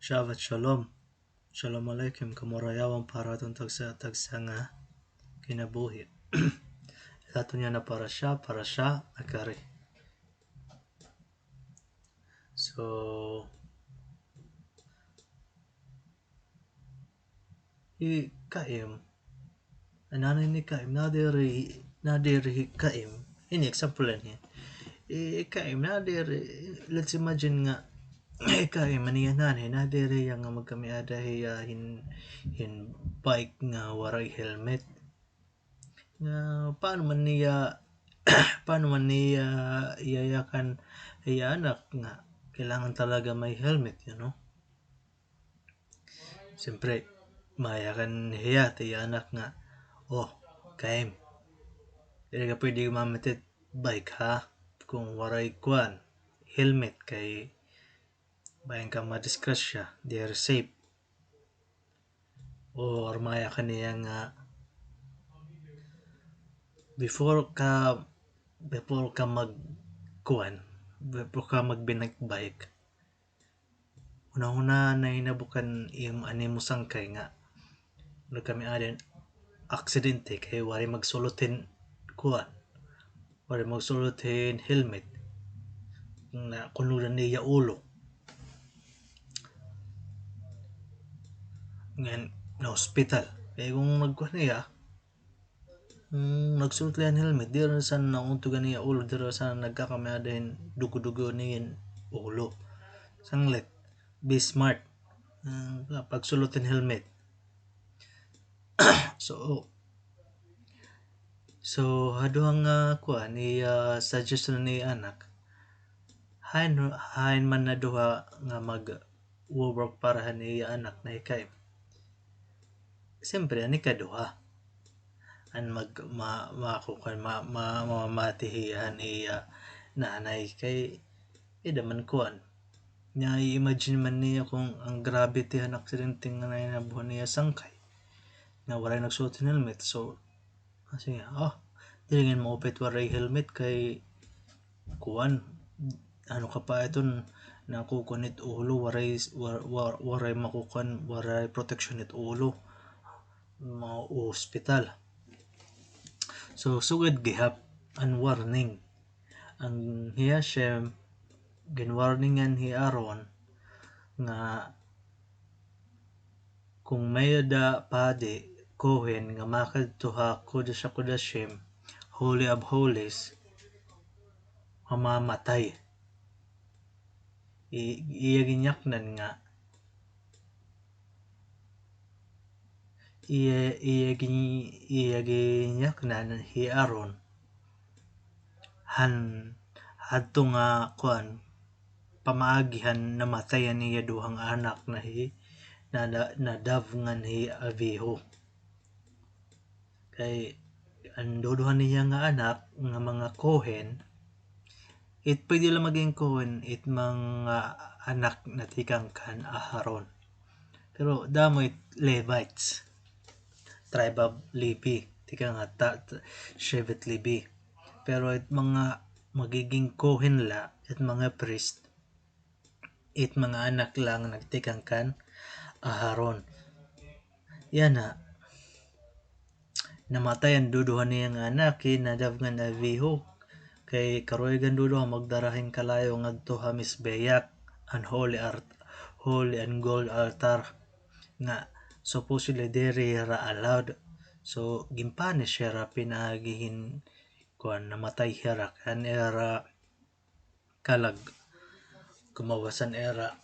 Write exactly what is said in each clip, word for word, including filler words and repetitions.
Shabbat Shalom. Shalom Aleichem, kamurayawan para ha aton tagsa-tagsa nga kinabuhi. It aton yana parasha, parasha Akari. So, hi Kaim, an nanay ni Kaim, nadiri, nadiri hi Kaim. Ini example la ini. Hi Kaim, nadiri, let's imagine nga, hi Kaim, an iya nanay, nadiri hiya nga magkamay-ada hiya hin, hin bike nga waray helmet. Nga, paano man niya, paano man niya, iyayakan, iya anak nga, kailangan talaga may helmet, you know? Siyempre, mayakan hiya it iya anak nga, "Oh, Kaim, diri ka pwede gumamit it bike, ha? Kung waray kuan, helmet, kay bangin ka madisgrasya, diri safe." Or mayakan niya nga, "Before ka, before ka mag-, kuan, before ka magbinakbike, hunahunaa an nahinabo kan im-, an imo sangkay nga nagkamay-ada hin aksidente kay waray magsulot hin kuan, waray magsulot hin helmet. Nakunog an iya ulo. Ngan na-hospital. Kay kung nagkuan hiya, Hmm, nagsulot la hin helmet, diri na sana nauntog an iya ulo, diri na sana nagkakamay-ada hin dugo-dugo an iya ulo. Sanglit, be smart. Hmm, pagsulot hin helmet. So, so, ha duha nga kuan, iya suggestion an iya anak. Hain, hain man na duha nga mag- wo-work para han iya anak na hi Kaim. Siyempre, an ikaduha. An mag-, ma-, makukuan, ma-, ma-, mamamati hiya han iya nanay kay ida man kuan. Nya, i-imagine man niya kung an gravity han aksidente nga nahinabo han iya sangkay. Nga waray nagsulot hin helmet, so, Kasi, ah, diri ngay-an maupay it waray helmet kay kuan, ano ka pa iton, nakukuan it ulo, waray, war-, war-, waray makukuan, waray protection it ulo. Ma-ospital. So, sugad gihap an warning. An hi Hashem, ginwarningan hi Aaron nga kung may-ada padi, kohen, nga makadto ha Kodesh HaKodashim, Holy of Holies, mamamatay. I-, iya ginyaknan nga, iya, iya gin-, iya ginyaknan hi Aaron. Han, hadto nga, kuan, pamaagi han namatay an iya duha nga anak na hi Nada-, Nadav ngan hi Avihu. Kay an duduha niya nga anak nga mga kohen, it pwede la maging kohen, it mga anak na tikang kan Aharon. Pero damo it Levites, tribe of Levi, tikang ha ta-, ta-, Shevet Levi. Pero it mga magiging kohen la, it mga priest, it mga anak la nga nagtikang kan Aharon. Yana, namatay an duduha niya nga anak, hi Nadav ngan Avihu. Kay karuyag an duduha magdara hin kalayo ngadto ha Mizbeach, an holy art-, holy an gold altar, nga supposedly diri hira allowed. So, ginpunish hira pinaagi hin, kuan, namatay hira, kan ira kalag, kumawas an ira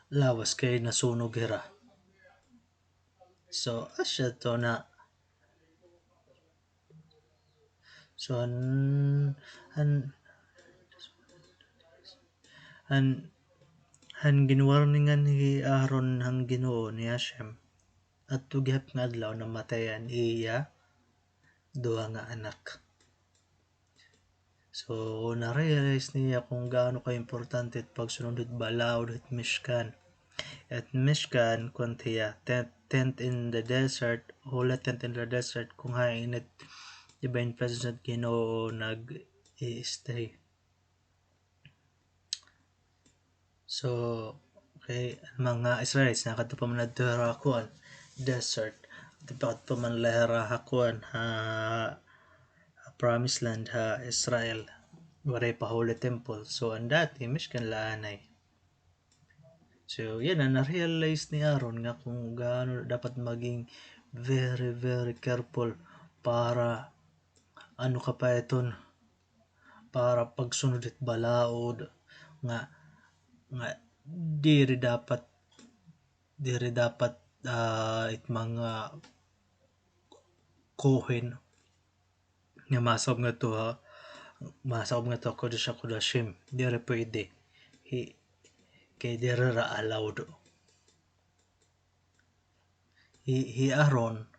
lawas kay nasunog hira. So, asya to na. So, han, han, han, han ginwarningan hi Aaron han Ginoo ni Hashem, adto gihap nga adlaw namatay an iya duha nga anak. So, na-realize niya kung gaano ka-importante it pagsunod hit balaod hit Mishkan. It Mishkan, kuan hiya, tent, tent in the desert, holy tent in the desert, kung hain it divine presence hit Ginoo nag-i-stay. So, Kay an mga Israelites nakadto pa man adto ha kuan, desert. Nakadto pa man la hira ha kuan, ha, ha promised land, ha Israel. Waray pa holy temple. So, an dati, Mishkan la anay. So, yana, na-realize ni Aaron nga kung gaano dapat maging very, very careful para, ano ka pa iton, para pagsunod hit balaod nga, nga diri dapat, diri dapat, ah, it mga Kohen nga masakob ngadto ha, masakob ngadto ha Kodesh HaKodashim. Diri pwede. Hi, kay diri hira allowed. Hi, hi Aaron,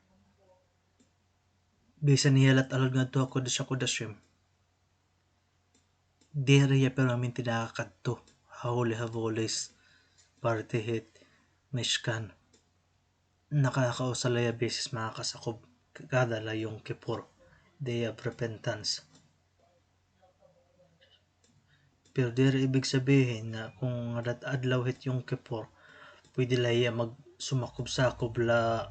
bisan hiya la it allowed ngadto ha Kodesh HaKodashim, diri hiya permanente nakakadto ha Holy of Holies, parte hit Mishkan. Nakakausa la hiya beses makakasakob, kada la Yom Kippur, Day of Repentance. Pero diri ibig sabihin nga kung ngada it adlaw hit Yom Kippur, pwede la hiya magsumakob-sakob la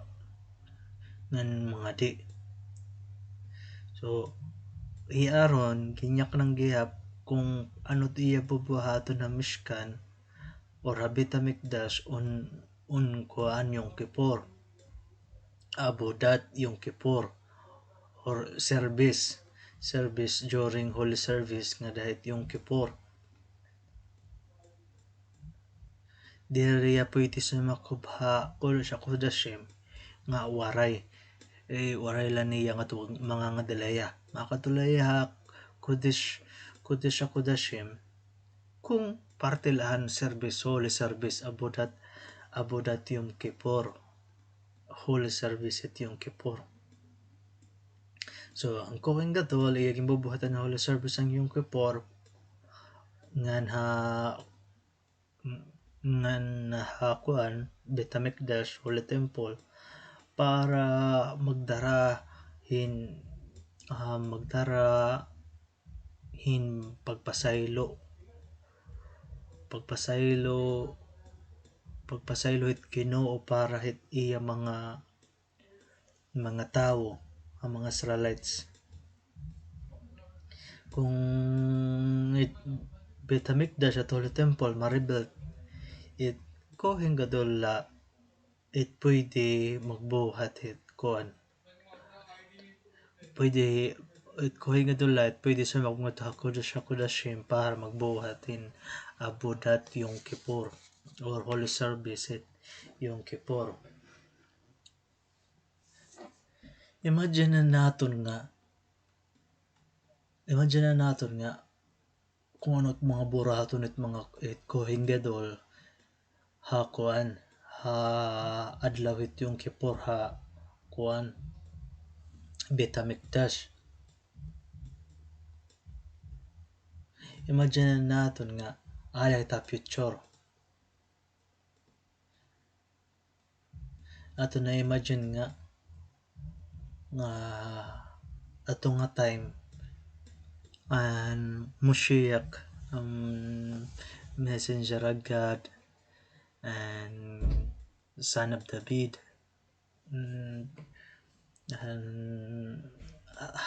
ngan mangadi. So, hi Aaron, ginyaknan gihap kung ano it iya bubuhaton ha Mishkan or ha Beit Hamikdash on, on kuan Yom Kippur. Avodat Yom Kippur, or service, service during holy service ngada hit Yom Kippur. Diri hiya pwede sumakob ha Kodesh HaKodashim nga waray, eh, waray la niya ngadto mangangadi la hiya. Makadto la hiya ha Kodesh, Kodesh HaKodashim kung parte la han service, holy service, Avodat, Avodat Yom Kippur. Holy service hit Yom Kippur. So, an Kohen Gadol, iya ginbubuhatan nga holy service an Yom Kippur, ngan ha, ngan ha kuan, Beit Hamikdash, Holy Temple, para magdara hin, ah, magdara hin pagpasaylo. Pagpasaylo, pagpasaylo hit Ginoo para hit iya mga, mga tawo, an mga Israelites. Kung it Beit Hamikdash, it Holy Temple, ma-rebuild, it Kohen Gadol la it pwede magbuhat hit kuan. Pwede, it Kohen Gadol la it pwede sumakob ngadto ha Kodesh HaKodashim para magbuhat hin Avodat Yom Kippur or holy service hit Yom Kippur. Imagine naton nga, imagine naton nga kung ano it mga burahaton it mga, it Kohen Gadol ha kuan, ha adlaw hit Yom Kippur ha kuan, Beit Hamikdash. Imagine naton nga, ala hit ha future. Aton na-imagine nga, nga ato nga time, an Moshiach, an messenger of God, an son of David, mm, an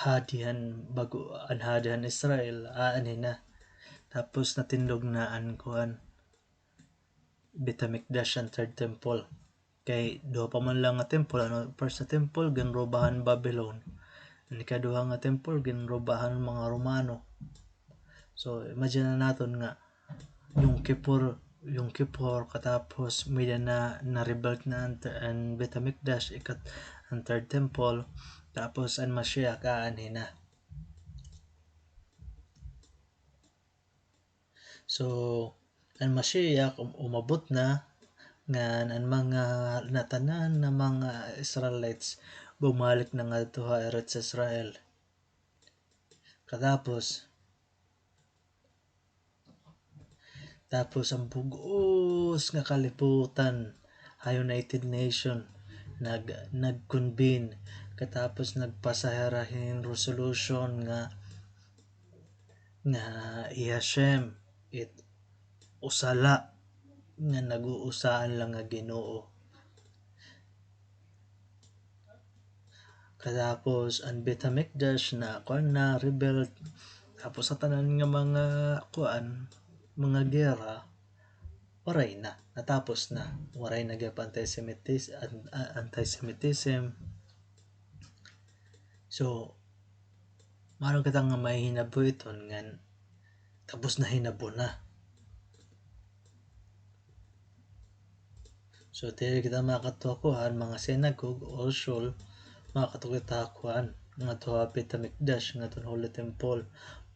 hadi han bag-o, an hadi han Israel, aanhi na. Tapos natindog na an kuan, Beit Hamikdash, an third temple. Kay duha pa man la nga temple, ano, first nga temple, ginrobahan Babylon. An ikaduha nga temple, ginrobahan mga Romano. So, imagine na naton nga, Yom Kippur, Yom Kippur, katapos, may-ada na, na-rebuild na an, an Beit Hamikdash, ikat, an third temple, tapos an Mashiach, aanhi na. So, an Mashiach um-, umabot na, ngan an mga natanan nga mga Israelites bumalik na ngadto ha Eretz Israel. Katapos, tapos an bug-os nga kalibutan ha United Nation nag-, nag-convene, katapos nagpasa hira hin resolution nga, nga hi Hashem it usa la. nga nag-uusaan lang nga Ginoo. Katapos an Beit Hamikdash na kuan na rebuild, tapos sa tanan nga mga kuan, mga gera, waray na, natapos na. Waray na gyud antisemitis-, an-, a-, antisemitism. So, maaram kita nga may hinabo iton ngan tapos na hinabo na. So, diri kita makadto ha kuan, mga synagogue or shul, makadto kita ha kuan, ngadto ha Beit Hamikdash, ngadto ha Holy Temple,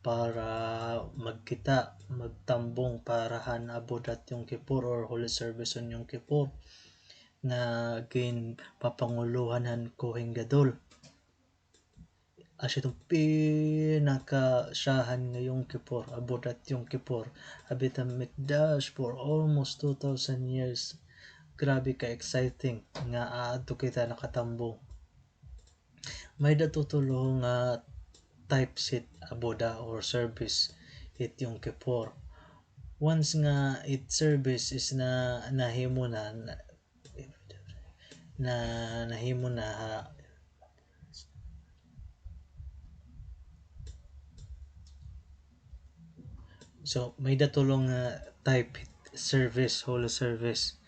para magkita, magtambong para han Avodat Yom Kippur or Holy Service on Yom Kippur, nga ginpapangulohan han Kohen Gadol. Asya iton pinakasyahan nga Yom Kippur, Avodat Yom Kippur, ha Beit Hamikdash for almost two thousand years. Grabe ka exciting nga aadto kita nakatambong. May-ada tutulo nga types hit Avodah or service hit Yom Kippur. Once nga it service is na, nahimo na, na, na, nahimo na ha. So, may-ada tulo nga type service, holy service,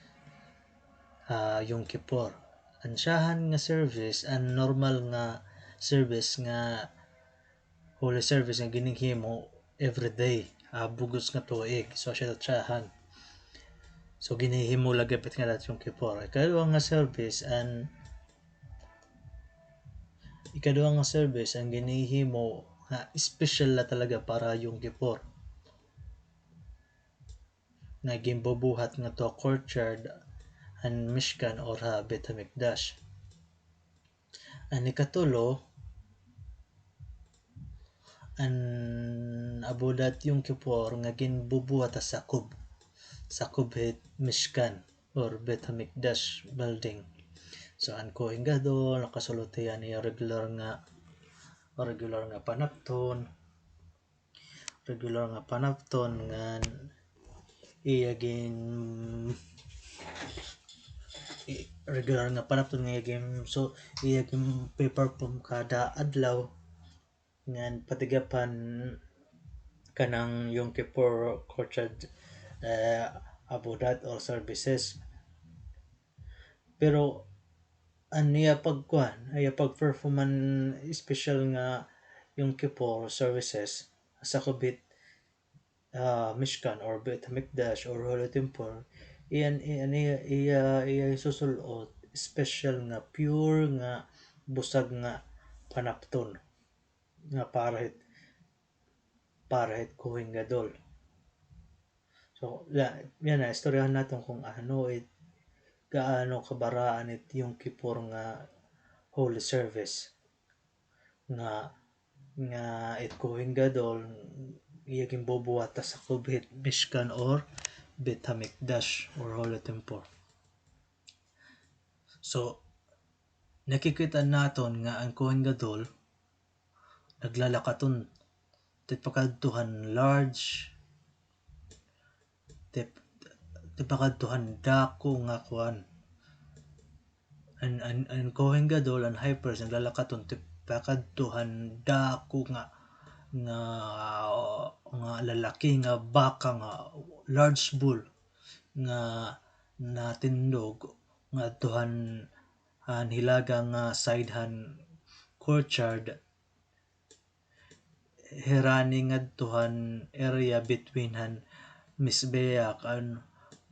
ah, Yom Kippur. An syahan nga service, an normal nga service nga holy service nga ginhihimo every day, ah, bug-os nga tuig. So, asya it syahan. So, ginhihimo la gihap it nga Avodat Yom Kippur. Ikaduha nga service, an, ikaduha nga service, an ginhihimo nga special la talaga para Yom Kippur. Nga ginbubuhat ngadto ha courtyard han Mishkan or ha Beit Hamikdash. An ikatulo, an Avodat Yom Kippur nga ginbubuhat ha sakob. Sakob hit Mishkan or Beit Hamikdash building. So, an Kohen Gadol, nakasulod hiya an iya regular nga, regular nga panapton. Regular nga panapton ngan iya gin-, i-, regular nga panapton nga iya gin-, so, iya gin-perform kada adlaw ngan patigapan kanan Yom Kippur courtyard, eh, Avodat or services. Pero an iya pagkuan, iya pag-perform han special nga Yom Kippur services, sakob hit, ah, Mishkan or Beit Hamikdash or Holy Temple, iya, iya, iya, iya, iya isusul-ot special nga pure nga busag nga panapton nga para hit, para hit Kohen Gadol. So, ya-, yana, istoryahan naton kon ano it, gaano kabaraan it Yom Kippur nga holy service. Nga, nga it Kohen Gadol, iya ginbubuhat ha sakob hit Mishkan or Beit Hamikdash or Holy Temple. So, nakikita naton nga an Kohen Gadol, naglalakaton, tipakadto han large, tip-, tipakadto han dako nga kuan. An, an, an Kohen Gadol, an high priest, naglalakaton, tipakadto han dako nga, nga, nga lalaki nga baka nga large bull nga natindog ngadto han, han hilaga nga side han courtyard. Hirani ngadto han area between han Mizbeach, an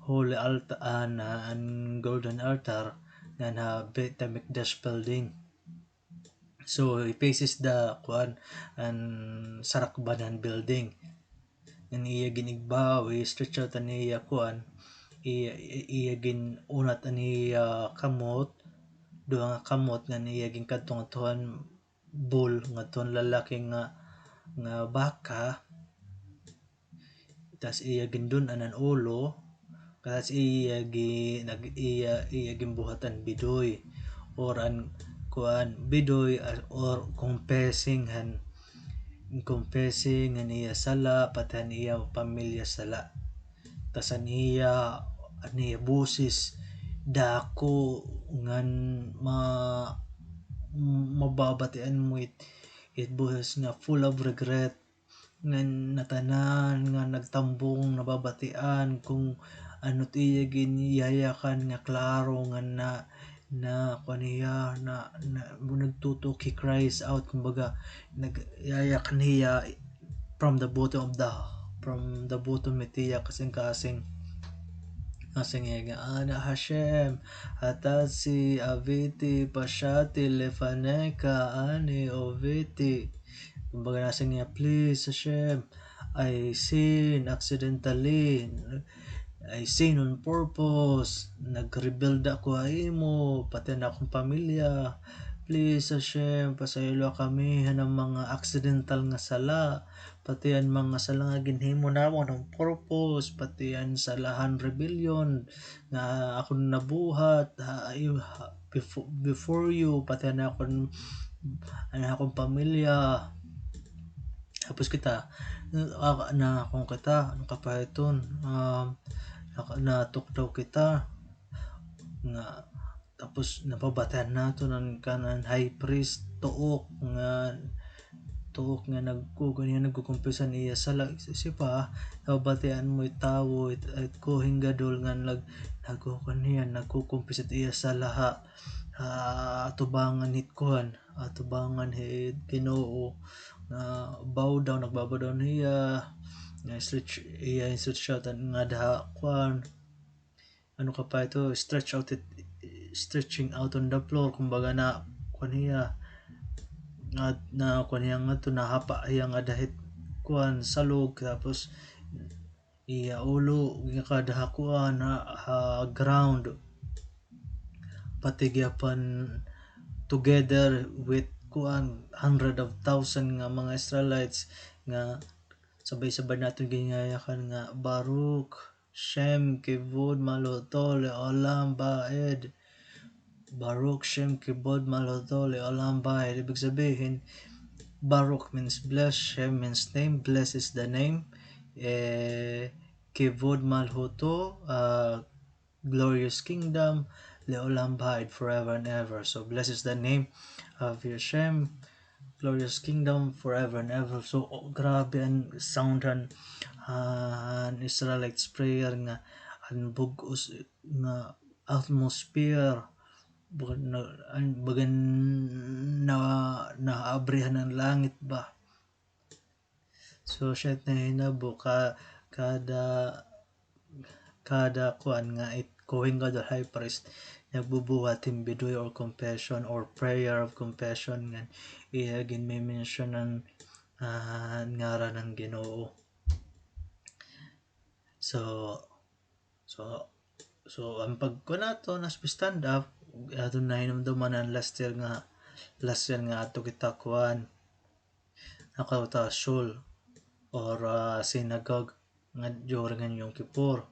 holy altar, an, an golden altar, ngan ha Beit Hamikdash building. So, he faces the, kuan, an sarakban han building. Ngan iya gin-igbaw, i-stretch out an iya, kuan, iya, iya gin-unat an iya kamot, duha nga kamot, ngan iya ginkadto ngadto han bull, ngadto han lalaki nga, nga baka. Tas iya gindun-an an ulo, tas iya gi-, nag-, iya, iya ginbuhat an vidoy, or an, kuan, vidoy, ah, or confessing han, confessing han iya sala, pati han iya pamilya sala. Tas an iya, an iya boses dako ngan ma-, mababatian mo it, it boses nga full of regret, ngan ngatanan nga nagtambong nababatian kon ano it iya ginyayakan nga klaro ngan na, na kuan hiya, na, na nagtutuok, he cries out, kumbaga, nagyayakan hiya from the bottom of the, from the bottom it iya kasingkasing. Nasiring hiya nga, "אנא השם, אתתי, עוויתי, פשעתי לפניך, אני עוויתי." Kumbaga, nasiring hiya, "Please, Hashem, I sin accidentally. I sin on purpose. Nag-rebelde ako ha imo, pati an akon pamilya. Please, Hashem, pasayloa kami han mga accidental nga sala, pati an mga sala nga ginhimo namon on purpose, pati an sala han rebellion nga akon nabuhat ha, ha, befo-, before you, pati an akon, an akon pamilya." Tapos kita, ah, na, kon kita, ano ka pa iton, um, na, natukdaw kita, nga, tapos napabatian naton an kanan high priest, tuok nga, tuok nga nagkukuan hiya, nagkukumpisan iya sala. Sipa, napabatian mo it tawo, it, it Kohen Gadol nga nag-, nagkukuan hiya, nagkukumpis it iya sala ha, ha atubangan hit kuan, atubangan hit Ginoo, nga bow down, nagba-bow down hiya, nga stretch, iya stretch out an ngada ha kuan, ano ka pa ito, stretch out it, stretching out on the floor, kumbaga na, kuan hiya, na, na, kuan hiya ngadto, nahapa hiya ngada hit, kuan, salog, tapos, iya ulo, ginkada ha kuan, ha, ha ground. Pati gihapon together with, kuan, hundred of thousand nga mga Israelites nga sabay-sabay naton ginyayakan nga, Baruch Shem Kivod Malchuto Leolam Vaed. Baruch Shem Kivod Malchuto Leolam Vaed. Ibig sabihin, Baruch means bless, Shem means name, bless is the name. Eh, Kivod Malchuto, ah, glorious kingdom, Leolam Vaed, forever and ever. So, bless is the name of your Shem, glorious kingdom, forever and ever. So, oh, grabe an sound han, ah, an Israelites prayer nga, an bug-os nga atmosphere, baga na, an, baga na, naabrihan an langit ba. So, siya it nahinabo ka, kada, kada kuan nga it Kohen Gadol, high priest, nagbubuhat hin vidui or confession or prayer of confession ngan iya ginme-mention an, ah, ngaran han Ginoo. So, So, so, an pagkuan naton as we stand up, aton nahinumduman an last year nga, last year nga adto kita kuan, nakauta shul or, ah, synagogue nga during an Yom Kippur.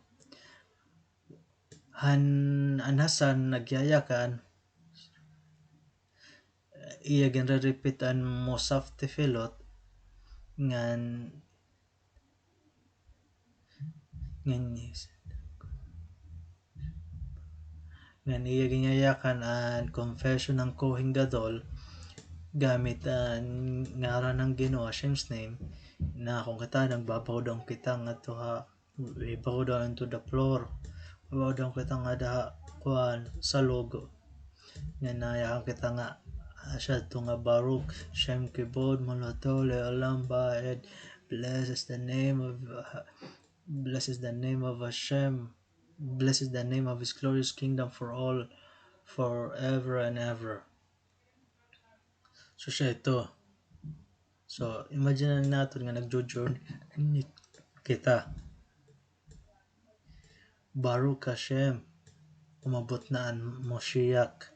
Han, an Hassan nagyayakan, iya ginre-repeat an Musaf Tefillot, ngan Ngan, ngan iya ginyayakan an confession han Kohen Gadol gamit an ngaran han Ginoo, Hashem's name, na kon kita nagba-bow down kita ngadto ha, we bow down to the floor. We bow down kita ngada ha kuan, salog. Ngan nayakan kita nga, ah, siya to nga Baruch Shem Kivod Malchuto Leolam Vaed. Blessed is the name of, uh, blessed is the name of Hashem. Blessed is the name of His glorious kingdom for all, forever and ever. So, siya ito. So, imagine naton nga nagjo-journey kita. Baruch Hashem, umabot na an Moshiach,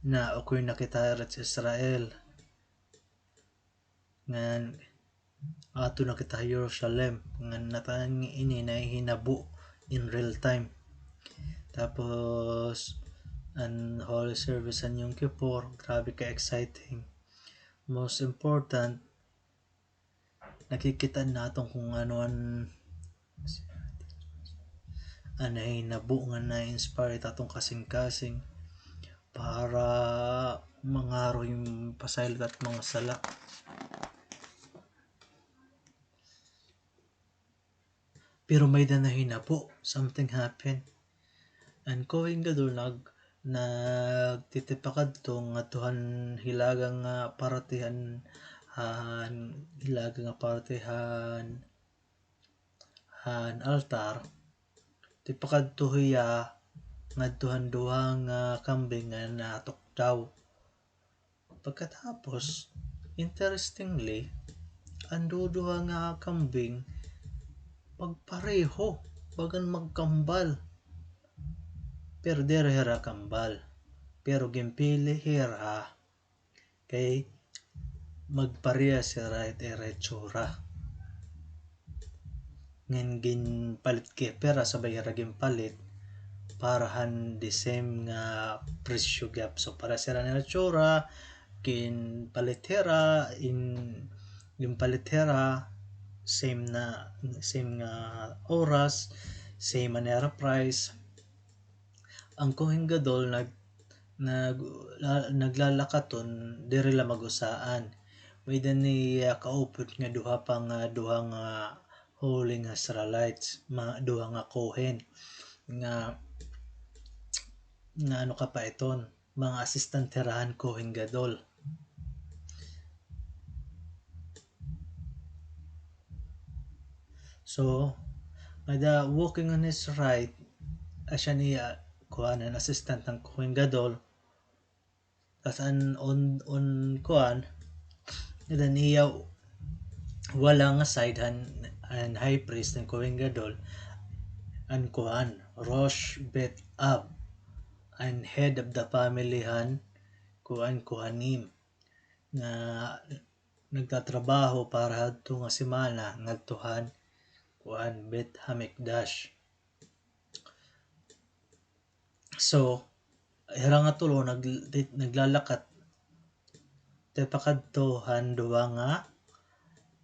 na ukoy na kita ha Eretz Israel. Ngan adto na kita ha Jerusalem, ngan ngatanan ini nahihinabo in real time. Tapos, an Holy Service han Yom Kippur, grabe ka exciting. Most important, nakikita naton kon ano an an nahinabo nga na-inspire it aton kasingkasing para mangaro hin pasaylo it aton mga sala. Pero may-ada nahinabo, something happened. An Kohen Gadol nag-, nagtitipakadto ngadto han hilaga nga parte han, han hilaga nga parte han, han altar. Tipakadto hiya ngadto han duha nga kambing nga natuktaw. Pagkatapos, interestingly, an duduha nga kambing magpareho, bagan magkambal. Pero diri hira kambal. Pero ginpili hira kay magparehas hira it ira itsura. Ngan ginpalit gihap hira, sabay hira ginpalit para han the same nga presyo gihap. So, parehas hira han itsura, ginpalit hira, in, ginpalit hira, same na, same nga oras, same an ira price. An Kohen Gadol nag-, nag-, la-, naglalakaton, diri la mag-usaan. May-ada niya kaupod nga duha pa nga, duha nga holy nga Israelites, mga duha nga Kohen, nga, nga ano ka pa iton, mga assistant hira han Kohen Gadol. So, may-ada walking on his right, asya niya, kuan, an assistant han Kohen Gadol. Tas an on, on, kuan, may-ada niya wala nga side han, an high priest han Kohen Gadol, an kuan, Rosh Beit Av, an head of the family han, kuan, Kohanim, nga nagtatrabaho para hadto nga semana ngadto han, kuan, Beit Hamikdash. So, hira nga tulo nag-, ti-, naglalakat tipakadto han duha nga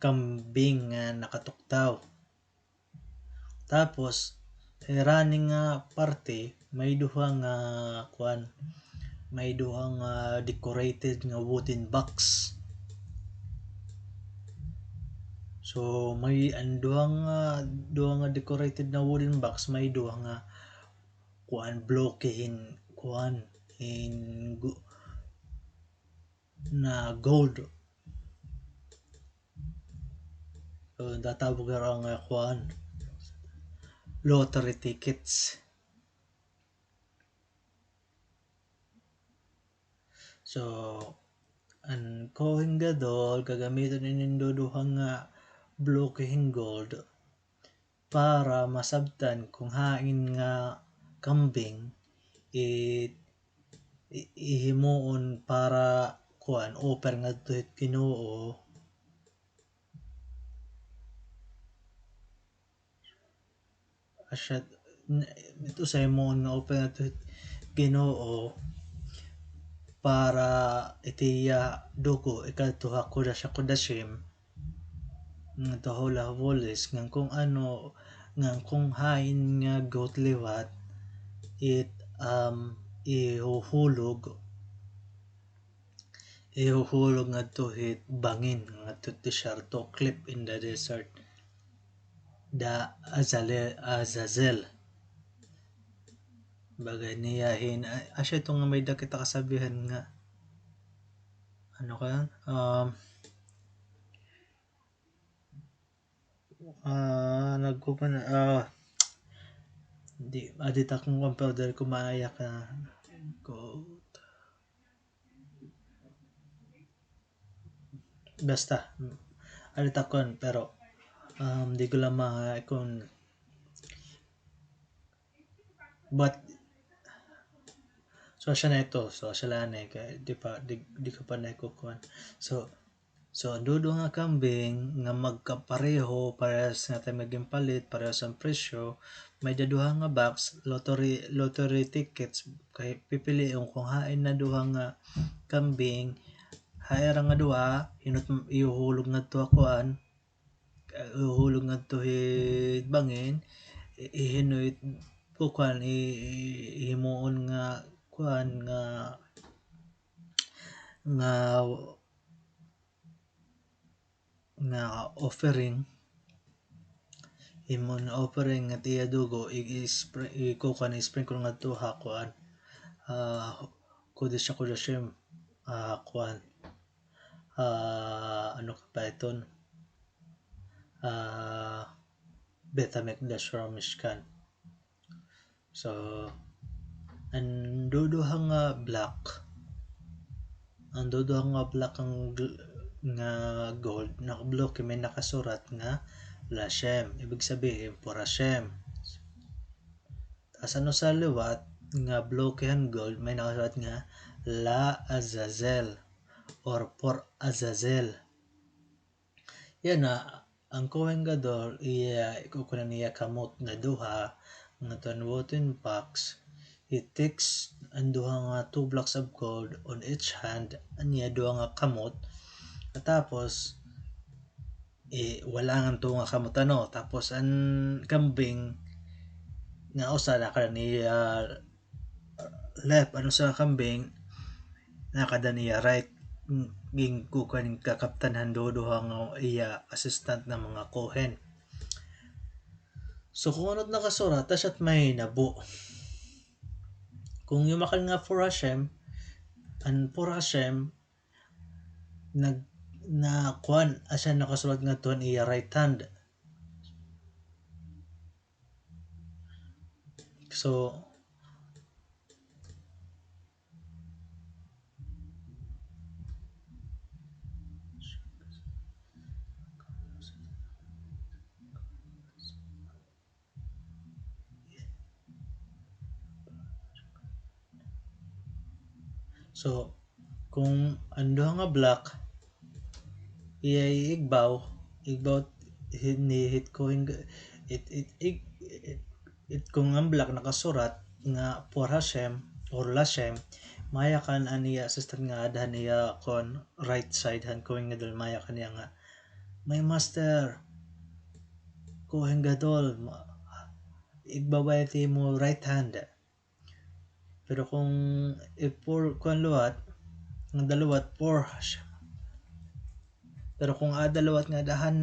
kambing nga nakatuktaw. Tapos, hira ini nga parte, may duha nga, kuan, may duha nga decorated nga wooden box. So, may an duha nga, duha nga decorated na wooden box, may duha nga, kuan, bloke hin, kuan, hin gu-, na gold. So, natatawag hira nga kuan, lottery tickets. So, an Kohen Gadol, gagamiton ini hin duduha nga bloke hin gold para masabtan kon hain nga kambing i-, i-, ihimuon para, kuan, offer ngadto hit Ginoo. Asya, n-, ito sa himuon nga offer ngadto hit Ginoo para it iya dugo ikadto ha Kodesh HaKodashim, ngadto ha Holy of Holies, ngan kon ano, ngan kon hain nga goat liwat it, um, ihuhulog, ihuhulog ngadto hit bangin, ngadto hit disyerto, cliff in the desert. The Azale-, Azazel. Baga niya hin, a-, asya ito nga may-ada kita kasabihan nga, ano ka, um, ah, nagkukuan, ah, di, adi it akon kuan, pero diri ko maayak na. Ko-, basta, adi it akon, pero, um, di ko la ma-, kon, but, so, asya na ito. So, asya la ini, kay di pa, di, di ko pa na ikukuan. So, so, an duduha nga kambing nga magkapareho, parehas nga time nga ginpalit, parehas an presyo, may-ada duha nga box, lottery, lottery tickets, kay pipilion kon hain na duha nga kambing, ha ira nga duha, hin-o it ihuhulog ngadto ha kuan, ihuhulog ngadto hit bangin, i-, hin-o it kukuan, i-, i-, himuon nga kuan nga, nga, nga offering, himuon nga offering nga it iya dugo, i-, i-spri-, i-, kukuan, i-sprinkle ngadto ha kuan, ah, Kodesh HaKodashim, ah, kuan, ah, ano ka pa iton? Ah, Beit HaMikdash or Mishkan. So, an duduha nga block, an duduha nga block nga gl-, nga gold, nakabloke, may nakasurat nga Lashem. Ibig sabihin, for Hashem. Tas an usa liwat nga bloke han gold, may nakasurat nga La Azazel or for Azazel. Yana, an Kohen Gadol, iya, kukuan an iya kamot nga duha, ngadto han wooden box, he takes an duha nga two blocks of gold on each hand, an iya duha nga kamot, tapos, eh, wala an two nga kamot, ano, tapos an kambing nga usa, nakada han iya left, an usa nga kambing, nakada han iya right, ginkukuan, kakaptan han duduha nga iya assistant nga mga Kohen. So, kung ano it nakasurat, asya it mahinabo. Kung yumakan nga for Hashem, an for Hashem, nag-, na, kuan, asya nakasurat ngadto han iya right hand. So, so, kung an duha nga block, iya igbaw, igbaw hit, ni hit Kohen Ga-, it, it, it, it, it, kung an block nakasurat nga for Hashem or Lashem, mayakan an iya assistant nga ada han iya kon right side han Kohen Gadol, mayakan niya nga, "My master, Kohen Gadol, ma-, igbaw it imo right hand." Pero kung i-for kuan liwat, nga ada liwat for Hashem. Pero kung ada liwat nga ada han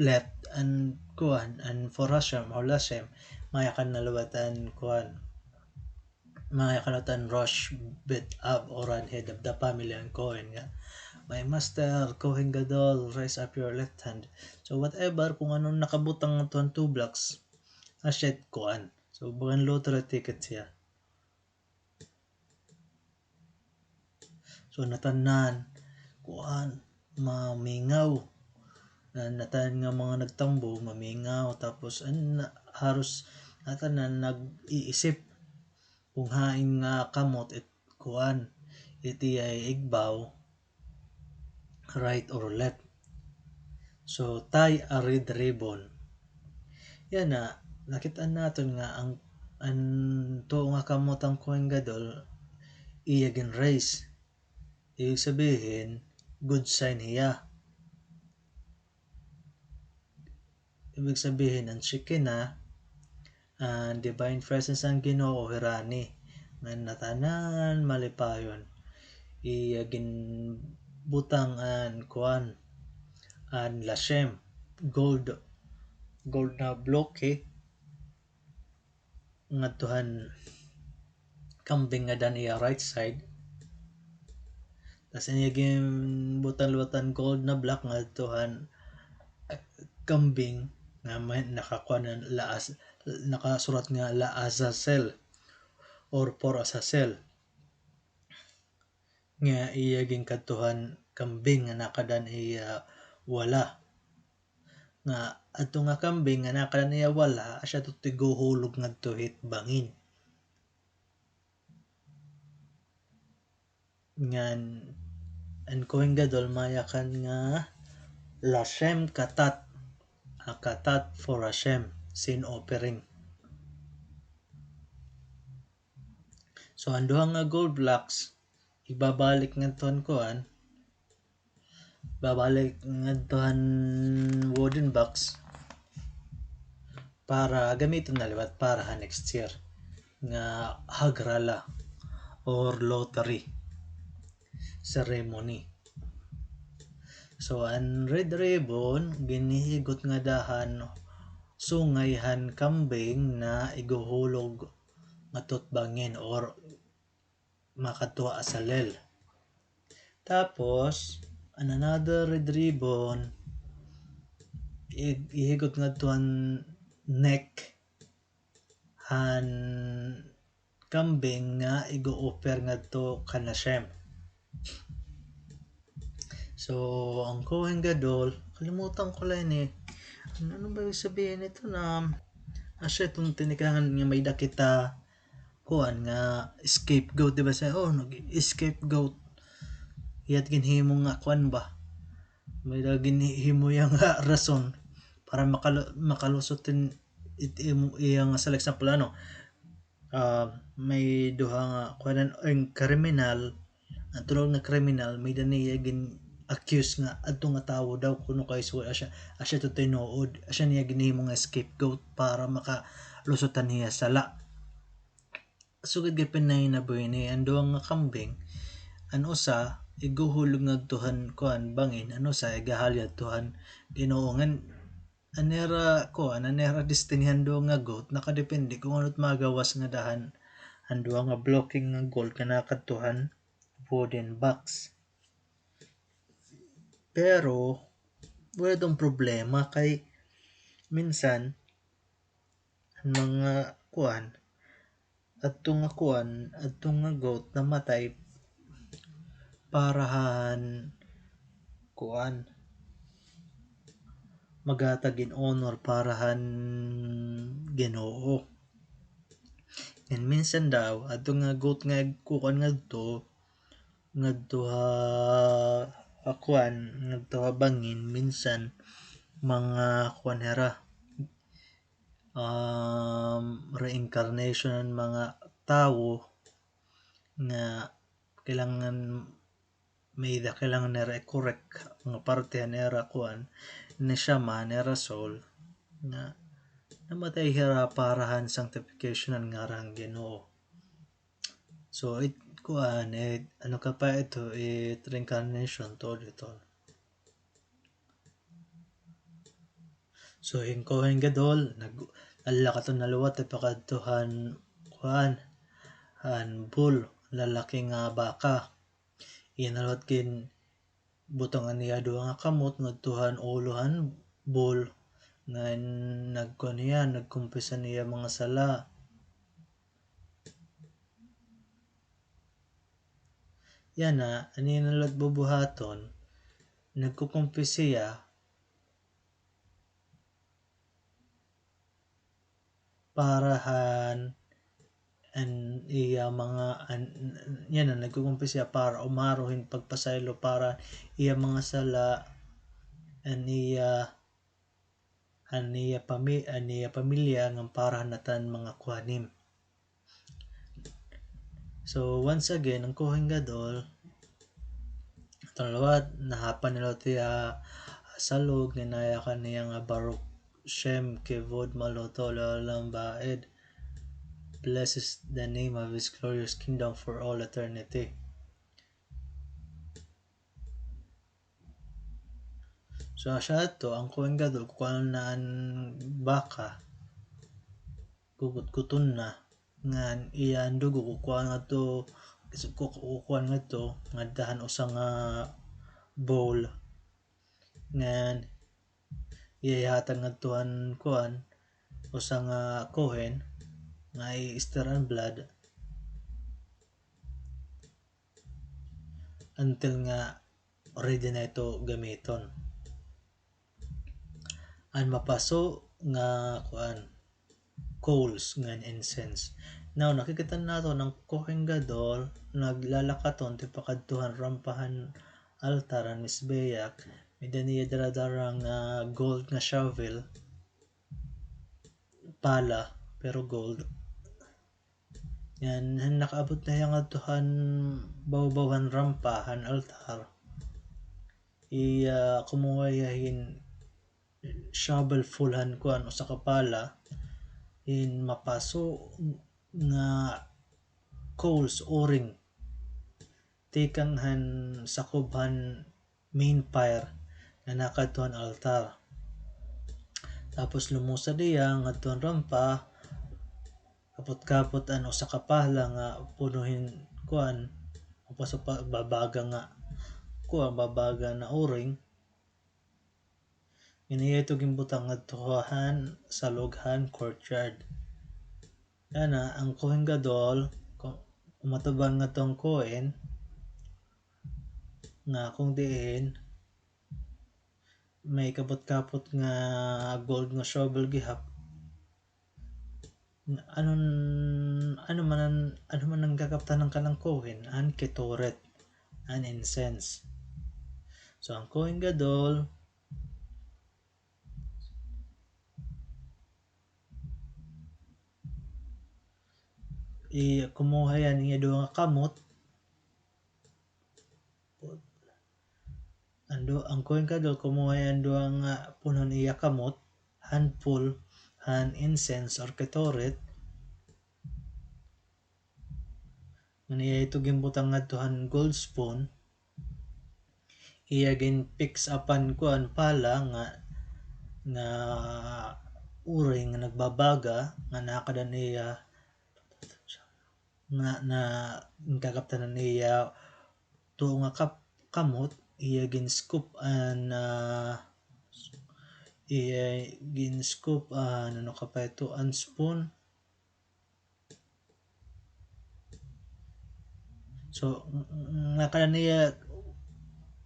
left, an kuan, an for Hashem or Lashem, mayakan na liwat an kuan. Mayakan liwat an Rosh Beit Av or an head of the family an Kohen nga, "My master, Kohen Gadol, raise up your left hand." So whatever, kung ano nakabutang ngadto han two blocks, asya it kuan. So, bagan lottery ticket siya. So, natanan, kuan, mamingaw. Na, natanan nga mga nagtambong, mamingaw. Tapos, an, haros, natanan nag-iisip kung hain nga kamot it, kuan, it iya igbaw, right or left. So, tie a red ribbon. Yana, nakit-an naton nga an, an tuo nga kamot han Kohen Gadol, iya gin-raise. Ibig sabihin, good sign hiya. Ibig sabihin, an Shekinah, an divine presence han Ginoo hirani, ngan natanan malipayon. Iya ginbutang an kuan, an lashem, gold, gold na bloke, ngadto han kambing nga ada han iya right side. Tas iya ginbutang liwat an gold na block ngadto han, eh, kambing nga may nakakuan nga La Az-, nakasurat nga La Azazel or for Azazel. Nga iya ginkadto han kambing nga nakada han iya wala. Nga adto nga kambing nga nakada han iya wala, asya ito it iguhulog ngadto hit bangin. Ngan an Kohen Gadol mayakan nga lashem katat, a katat for Hashem, sin offering. So, an duha nga gold blocks, ibabalik ngadto han kuan, babalik ngadto han wooden box para gamiton na liwat para ha next year. nga hagrala or lottery ceremony. So, an red ribbon, ginhihigot ngada han sungay han kambing na iguhulog ngadto ha bangin or makadto ha asalel. Tapos, an another red ribbon, i-, ihigot ngadto han neck han kambing nga igo-offer ngadto kan Hashem. So, an Kohen Gadol, kalimutan ko la ini. Ano, ano ba ibig sabihin nito na, asya iton tinikangan nga may-ada kita, kuan nga, scapegoat, di ba siya? Oh, nag-scapegoat. Iya it ginhimo nga kuan ba? May-ada ginhimo iya nga rason para makalu-, makalusot in it, im-, iya nga sala. Example, ano, ah, may duha nga, kuan, an kriminal, an tulo nga kriminal, may-ada niya gin-accuse nga adto nga tawo daw kuno kay suway asya, asya ito tinuod, asya niya ginhimo nga scapegoat para makalusot han iya sala. Sugad gihapon nahinabo ini, an duha nga kambing, an usa iguhulog ngadto han kuan, bangin, an usa igahalyo adto han Ginoo. Ngan an ira kuan, an ira destiny han duha nga goat, nakadepende kon ano it magawas ngada han, han duha nga blocking nga gold nga nakadto han wooden box. Pero, waray iton problema kay minsan, an mga kuan, adto nga kuan, adto nga goat namatay para han kuan, maghatag hin honor para han Ginoo. And minsan daw, adto nga goat nga kuan ngadto, ngadto ha, ha kuan, ngadto ha bangin, minsan mga kuan hira, um, reincarnation han mga tawo nga kailangan may-ada kailangan nira i-correct mga parte han ira kuan, neshama, han ira soul, nga namatay hira para han sanctification han ngaran han Ginoo. So, it, kuan, it, ano ka pa ito, it reincarnation to dito. So, hin Kohen Gadol, nag-, nalakaton na liwat, pakadto han, kuan, han bull, lalaki nga baka. Iya na liwat ginbutang an iya duha nga kamot ngadto han ulo han bull, ngan nagkuan hiya, nagkumpis han iya mga sala. Yana, an iya na liwat bubuhaton, nagkukumpis hiya para han, an iya mga, an, yana, nagkukumpis hiya para umaro hin pagpasaylo para iya mga sala, an iya an iya pami-, an iya pamilya ngan para han atan mga kohanim. So, once again, an Kohen Gadol, aton liwat, nahapan na liwat hiya ha salog, ngan nayakan hiya nga Baruch Shem Kevod Malchuto Le'olam Va'ed. Blessed is the name of his glorious kingdom for all eternity. So, asya adto, an Kohen Gadol, kukuan na an baka, gugutguton na, ngan iya an dugo, kukuan ngadto, ku-, kukuan ngadto, ngadto han usa nga bowl, ngan iya ihatag ngadto han kuan, usa nga kohen, nga i-stir an blood, until nga ready na ito gamiton. An mapaso nga kuan, coals ngan incense. Now, nakikita naton an Kohen Gadol, naglalakaton tipakadto han rampa han altar, han mizbeach, may-ada niya dara-dara nga gold nga shovel, pala, pero gold. Ngan, han nakaabot na hiya ngadto han bawbaw han rampa, han altar. Iya, kumuha hiya hin shovelful han kuan, usa ka pala, hin mapaso, nga coals, o-ring, tikang han sakob han main fire nga nakadto han altar. Tapos lumusad hiya ngadto han rampa, kapot-kapot an usa ka pala nga puno hin kuan, o basta pa-, babaga nga kuan, babaga nga o-ring. Ngan iya ito ginbutang ngadto han salog han courtyard. Yana, an Kohen Gadol, ku-, umatuban ngadto an Kohen, nga kon diin, may kapot-kapot nga gold nga shovel gihap. Ano, ano man an, ano man an gakaptan han kanan Kohen, an ketoret, an incense. So, an Kohen Gadol, i-, kumuha hiya hin iya duha nga kamot. An du-, an Kohen Gadol kumuha hiya hin duha nga puno hin iya kamot, handful han incense or ketoret. Ngan iya ito ginbutang ngadto han gold spoon. Iya gin-fix up han kuan pala nga, nga o-ring nga nagbabaga nga nakada han iya nga, nga gakaptan han iya duha nga kap-, kamot, iya gin-scoop an, ah, iya gin-scoop an, ano ka pa ito, an spoon. So, ng-, ng-, nakada han iya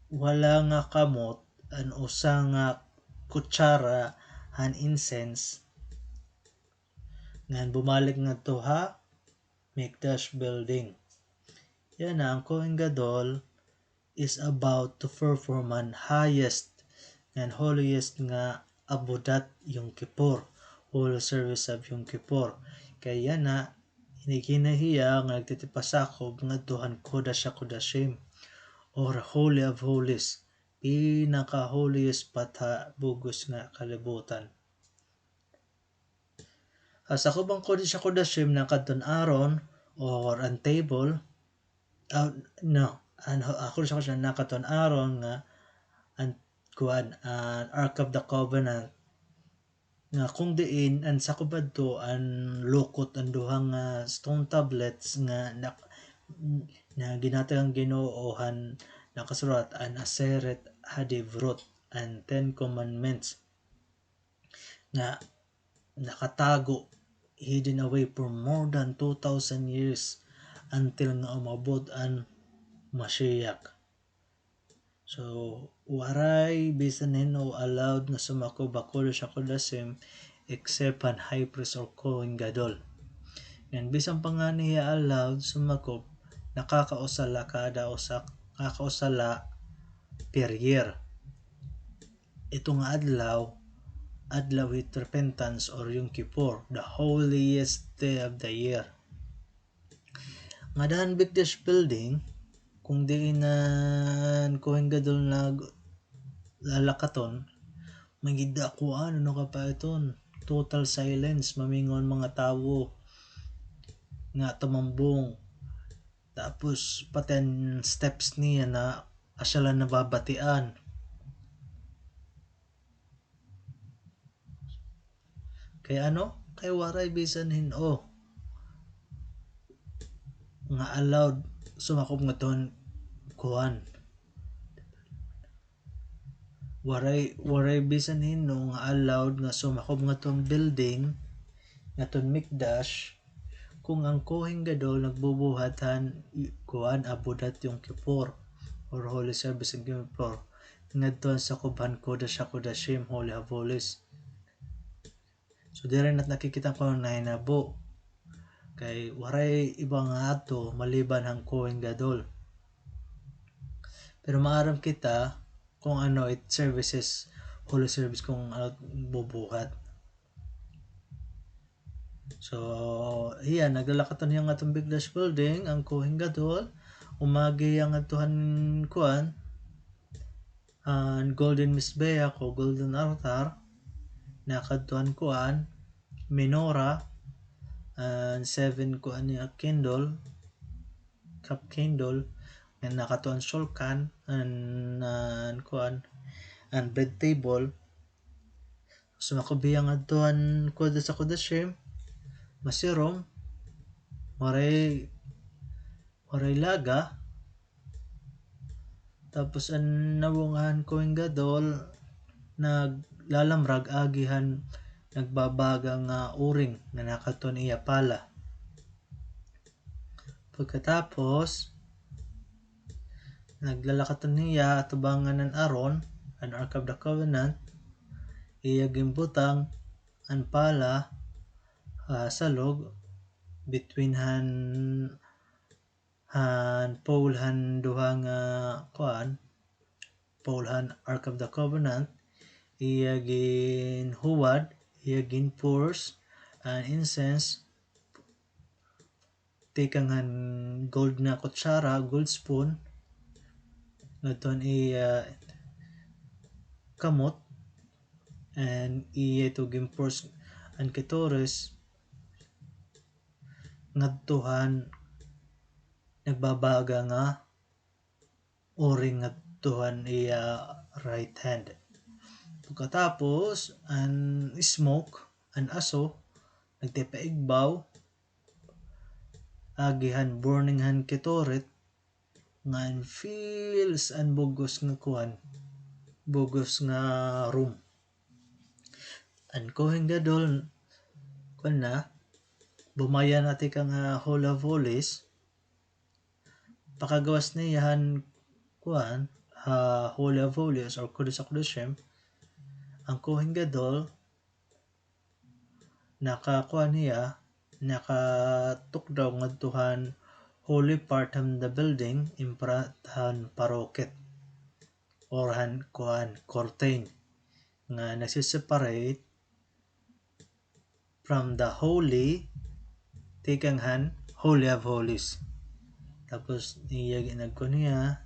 wala nga kamot, an usa nga kutsara han incense. Ngan bumalik ngadto ha Mikdash building. Yana, an Kohen Gadol is about to perform an highest ngan holiest nga Avodat Yom Kippur, holy service of Yom Kippur. Kay yana, hinay-hinay hiya nga nagtitipasakob ngadto han Kodesh HaKodashim, or Holy of Holies, pinaka-holiest part ha bug-os nga kalibutan. An sakob han Kodesh HaKodashim nakadto han aron or an table. Ah, no. An, an Kodesh HaKodashim nakadto han aron nga an kuan, an Ark of the Covenant. Nga kon diin an sakob adto an lukot an duha nga stone tablets nga na, nga ginhatag han Ginoo han nakasurat an Aseret HaDivrot, an Ten Commandments. Nga nakatago, hidden away for more than two thousand years until nga umabot an Mashiach. So, waray bisan hin-o allowed nga sumakob ha Kodesh HaKodashim except han high priest or Kohen Gadol. Ngan bisan pa ngani hiya allowed sumakob, nakakausa la kada usa, nakakausa la per year. Ito nga adlaw, adlaw hit repentance or Yom Kippur, the holiest day of the year. Ngada han Mikdash building, kon diin an Kohen Gadol naglalakaton, may gidda kuan, ano ka pa iton, total silence, mamingaw an mga tawo nga tumambong. Tapos, pati an steps niya na asya la nababatian. Kay ano? Kay waray bisan hin-o nga allowed sumakob ngadto han kuan. Waray, waray bisan hin-o nga allowed nga sumakob ngadto han building, ngadto han Mikdash, kon an Kohen Gadol nagbubuhat han, kuan, Avodat Yom Kippur, or Holy Service Yom Kippur, ngadto han sakob han Kodesh HaKodashim, Holy of Holies. So, diri nat nakikita kon ano nahinabo. Kay waray iba nga adto maliban han Kohen Gadol. Pero maaram kita kon ano it services, holy service kon ano bubuhat. So, hiya, naglalakat hiya ngadto han Mikdash building, an Kohen Gadol, umagi hiya ngadto han kuan, an golden mizbeach o golden altar, nakadto han kuan, menorah, an seven kuan niya candle, cup candle, ngan nakadto an shulchan, an, an kuan, an bread table. So, makubiya ngadto an Kodesh HaKodashim, masirom, waray, waray laga. Tapos an nawong han Kohen Gadol, naglalamrag agi han nagbabaga nga uring nga nakadto han iya pala. Pagkatapos, naglalakat hiya atubangan han Aron, an Ark of the Covenant, iya ginbutang an pala, ah, salog, between han, han pole han duha nga, kuan, pole han Ark of the Covenant, iya ginhuwad, iya ginpurs, an incense, tikang han gold nga kutsara, gold spoon, ngadto han iya kamot, and iya ito ginpurs an Ketoret, ngadto han nagbabaga nga uring ngadto han iya right hand. Pagkatapos, an smoke, an aso, nagtipaigbaw, agi han burning han Ketoret, ngan fills an bug-os nga kuan, bug-os nga room. An Kohen Gadol, kuan na, bumaya na tikang ha Holy of Holies, pakagawas niya han kuan, ha Holy of Holies or Kodesh HaKodashim, an Kohen Gadol, nakakuan hiya, nakatukdaw ngadto han holy part han the building, in front han parochet, or han kuan, curtain, nga nagse-separate from the holy, tikang han Holy of Holies. Tapos, iya ginagkuan niya,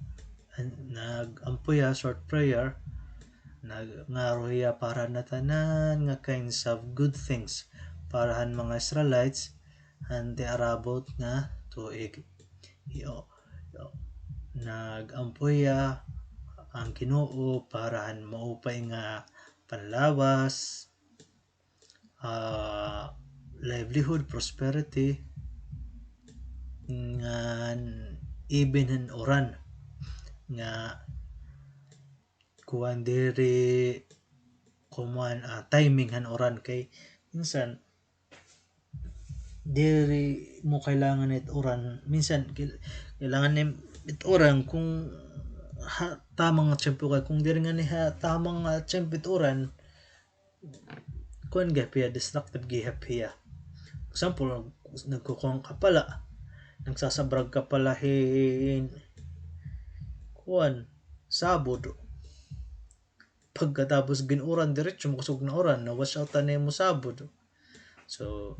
an-, nag-ampo hiya, short prayer, nag-, ngaro hiya para han tanan nga kinds of good things para han mga Israelites, han tiarabot nga tuig. Iyo, iyo. Nag-ampo hiya an Ginoo para han maupay nga panlawas, ah, livelihood, prosperity, ngan even han uran nga kuan diri kuman, ah, timing han uran kay minsan diri mo kailangan it uran, minsan kil-, kailangan it uran kung ha tamang tiyempo kay kung diri ngani ha tamang tiyempo it uran, kuan gihap hiya, destructive gihap hiya. Example, nagkukuan ka pala, nagsasabrag ka pala hin kuan, sabod. Pagkatapos gin-uran, diretso makusog na uran, na-wash out na imo sabod. So,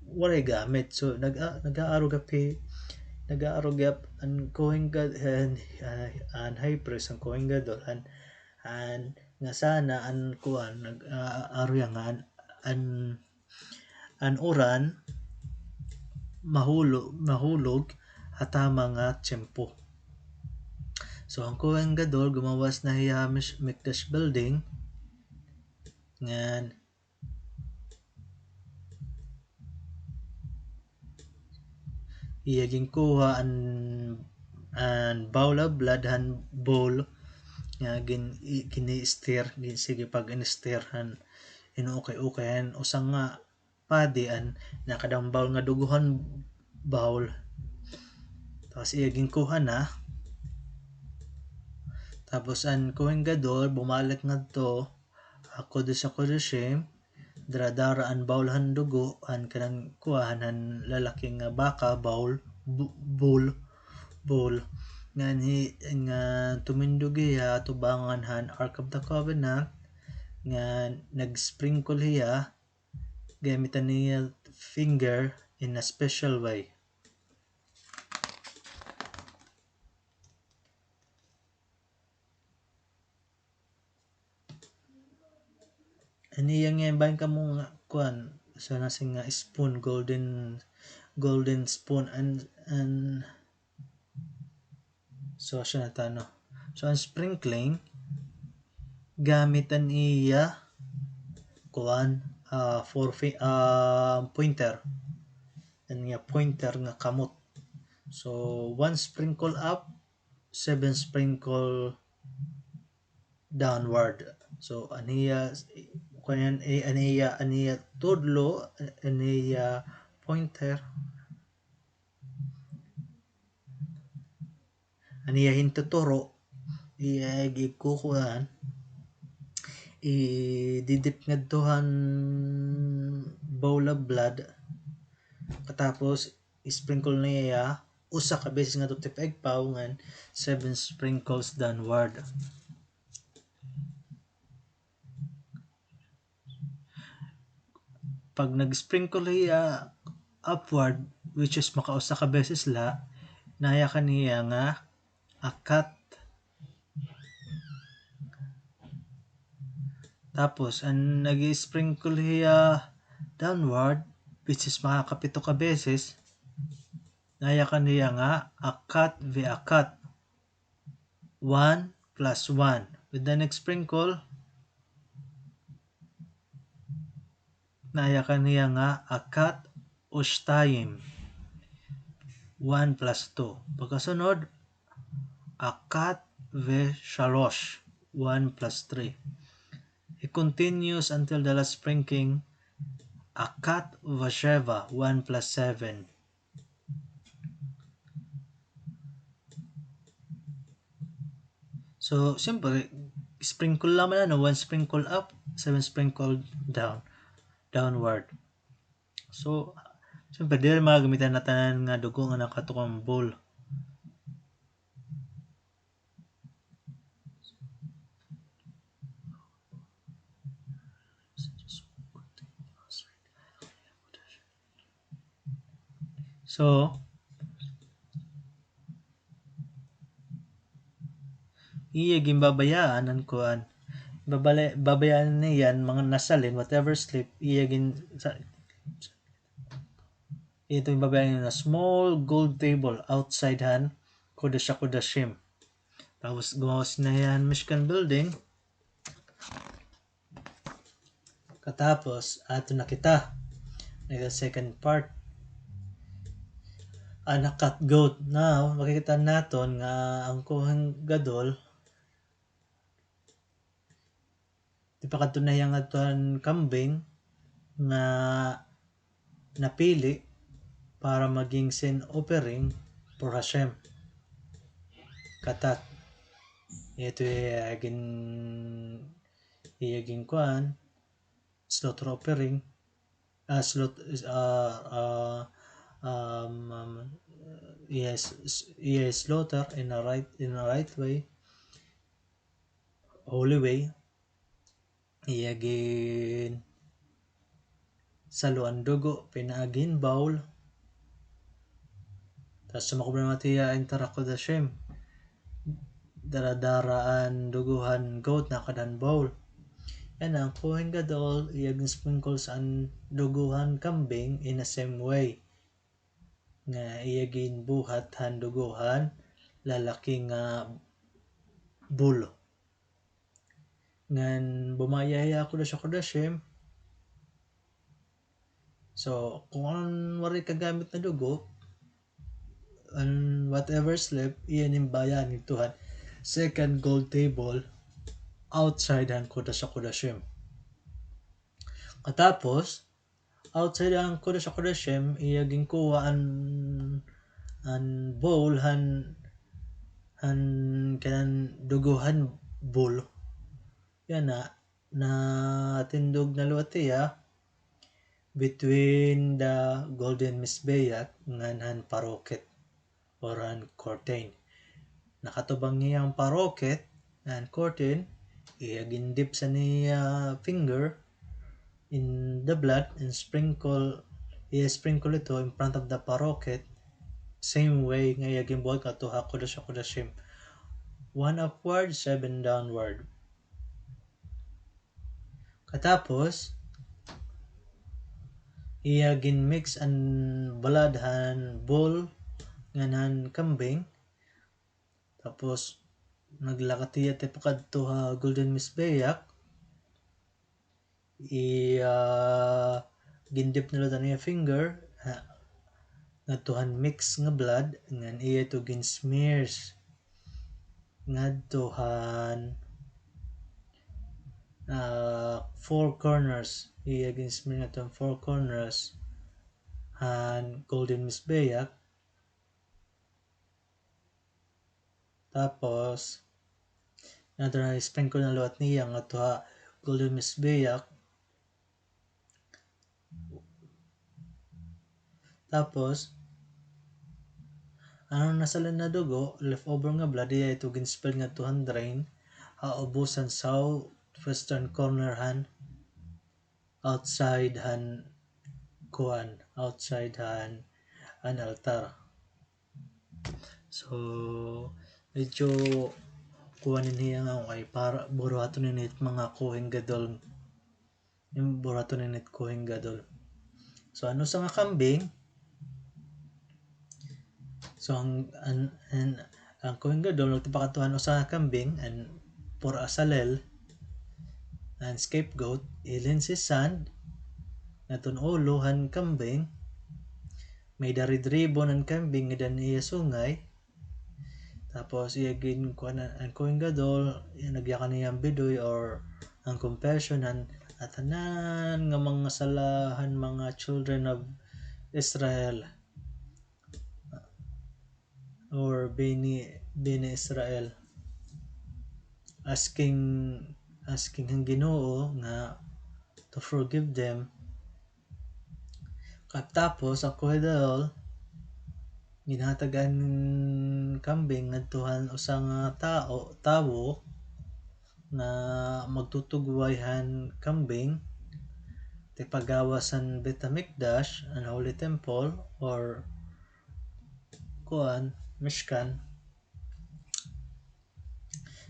waray gamit. So, nag-, ah, nag-aarog gihap, nag-aarog gihap an Kohen Gad-, an, ah, an high priest, an Kohen Gadol, an, an, nga sana an kuan, nag-, ah, aarog hiya nga an, an, an uran, mahulo-, mahulog ha tama nga tiyempo. So, an Kohen Gadol, gumawas na hiya ha Mish-, Mikdash building, ngan iya ginkuha an, an bowl of blood han bowl nga gin-, i-, gini-stir, gin-, sige pag-in-stir han, inukay-ukay han usa nga padi an nakadambaw nga dugo han bowl. Tapos iya ginkuha na. Tapos an Kohen Gadol bumalik ngadto ha Kodesh HaKodashim, dara-dara an bowl han dugo, an kanang kuan han lalaki nga baka, bowl, bu-, bull, bull. Ngan hi-, nga tumindog hiya atubangan han Ark of the Covenant, ngan nag-sprinkle hiya, gamit an iya finger in a special way. An iya nga bahin kamo nga kuan, So, nasiring nga spoon, golden, golden spoon, and, and, so, asya na ta, no? So, an sprinkling, gamit an iya, kuan, ah, four fi-, ah, pointer. An iya pointer nga kamot. So, one sprinkle up, seven sprinkle downward. So, an iya, kuan, eh, an iya, an iya tudlo, an iya pointer, an iya hintuturo, iya gikukuan, ididip ngadto han bowl of blood. Katapos, i-sprinkle niya usa ka beses ngadto tipaigpaw ngan seven sprinkles downward. Pag nag-sprinkle hiya upward, which is makausa ka beses la, naya kaniya nga akat. Tapos, an nag-sprinkle hiya downward, which is makakapito ka beses, naya kaniya nga akat ve akat. One plus one. With the next sprinkle, naya kaniya nga akat ushtayim. One plus two. Pagkasunod, akat ve shalosh. One plus three. He continues until the last sprinkling, akat vasheva, one plus seven. So, siyempre, sprinkle lamang, ano, one sprinkle up, seven sprinkle down, downward. So, siyempre, diri magamitan na tanan nga dugo nga nakatukang bowl. So, iya ginbabayaan an kuan. Babala-, babayaan niya an mga nasalin, whatever slip, iya gin-, sa-, ito ginbabayaan niya nga small gold table outside han Kodesh HaKodashim. Tapos gumawas na hiya han Mishkan building. Katapos, ato na kita. Nag second part. An akat goat. Now, makikita naton nga an Kohen Gadol, tipakadto na hiya ngadto han kambing nga napili para maging sin offering for Hashem. Katat. Ito iya gin-, iya ginkuan, slaughter offering. Ah, slaugh-, ah, ah, um, um, yes, s-, iya slaughter in a right, in a right way, holy way. Iya gin-, salo an dugo pinaagi hin bowl. Tas sumakop na naman hiya inter hakodashim. Dara-dara an dugo han goat nakada han bowl. Yana an Kohen Gadol, iya gin-sprinkles an dugo han kambing in the same way nga iya ginbuhat han dugo han lalaki nga bull. Ngan bumaya hiya ha Kodesh HaKodashim. So, kon ano an waray kagamit na dugo, an whatever slip, iya ini bayaan ngadto han second gold table outside han Kodesh HaKodashim. Katapos, outside han Kodesh HaKodashim, iya ginkuha an, an bowl han, han kanan dugo han bull. Yana, natindog na liwat hiya between the golden mizbeach ngan han parochet or an curtain. Nakatubang niya an parochet, an curtain, iya gin-dip sa niya finger in the blood and sprinkle, iya sprinkle ito in front of the parochet, same way nga iya ginbuhat ngadto ha Kodesh HaKodashim. One upward, seven downward. Katapos, Iya gin-mix an blood han bull ngan han kambing. Tapos, naglakat hiya tipakadto ha golden mizbeach. Iya gin-dip na liwat an iya finger, ha, ngadto han mix nga blood, ngan iya ito gin-smears ngadto han, ah, four corners. Iya gin-smear ngadto han four corners han golden mizbeach. Tapos, ngadto na, sprinkle na liwat niya ngadto ha golden mizbeach. Tapos, an nasalan na dugo, leftover nga blood, iya ito gin-spill ngadto han drain, ha ubos han southwestern corner han outside han kuan, outside han, han altar. So, medyo kuan ini hiya nga, okay, para buruhaton ini it mga Kohen Gadol. Buruhaton ini it Kohen Gadol. So, an usa nga kambing, So, an, an, an, an Kohen Gadol, nagtipakadto han usa nga kambing, an for Azazel, an scapegoat, ilin si sand, ngadto han ulo han kambing, may-ada red ribbon an kambing, ngada han iya sungay. Tapos, iya gin-, kuan, an, an Kohen Gadol, iya nagyakan niya an vidui or an confession han, han tanan nga mga sala han mga children of Israel. Or Bnei, Bnei Israel, asking, asking han Ginoo nga to forgive them. Katapos, an Kohen Gadol, ginhatag an kambing ngadto han usa nga tao, tawo, nga magtutugway han kambing, tipagawas han Beit Hamikdash, an Holy Temple, or kuan, Mishkan.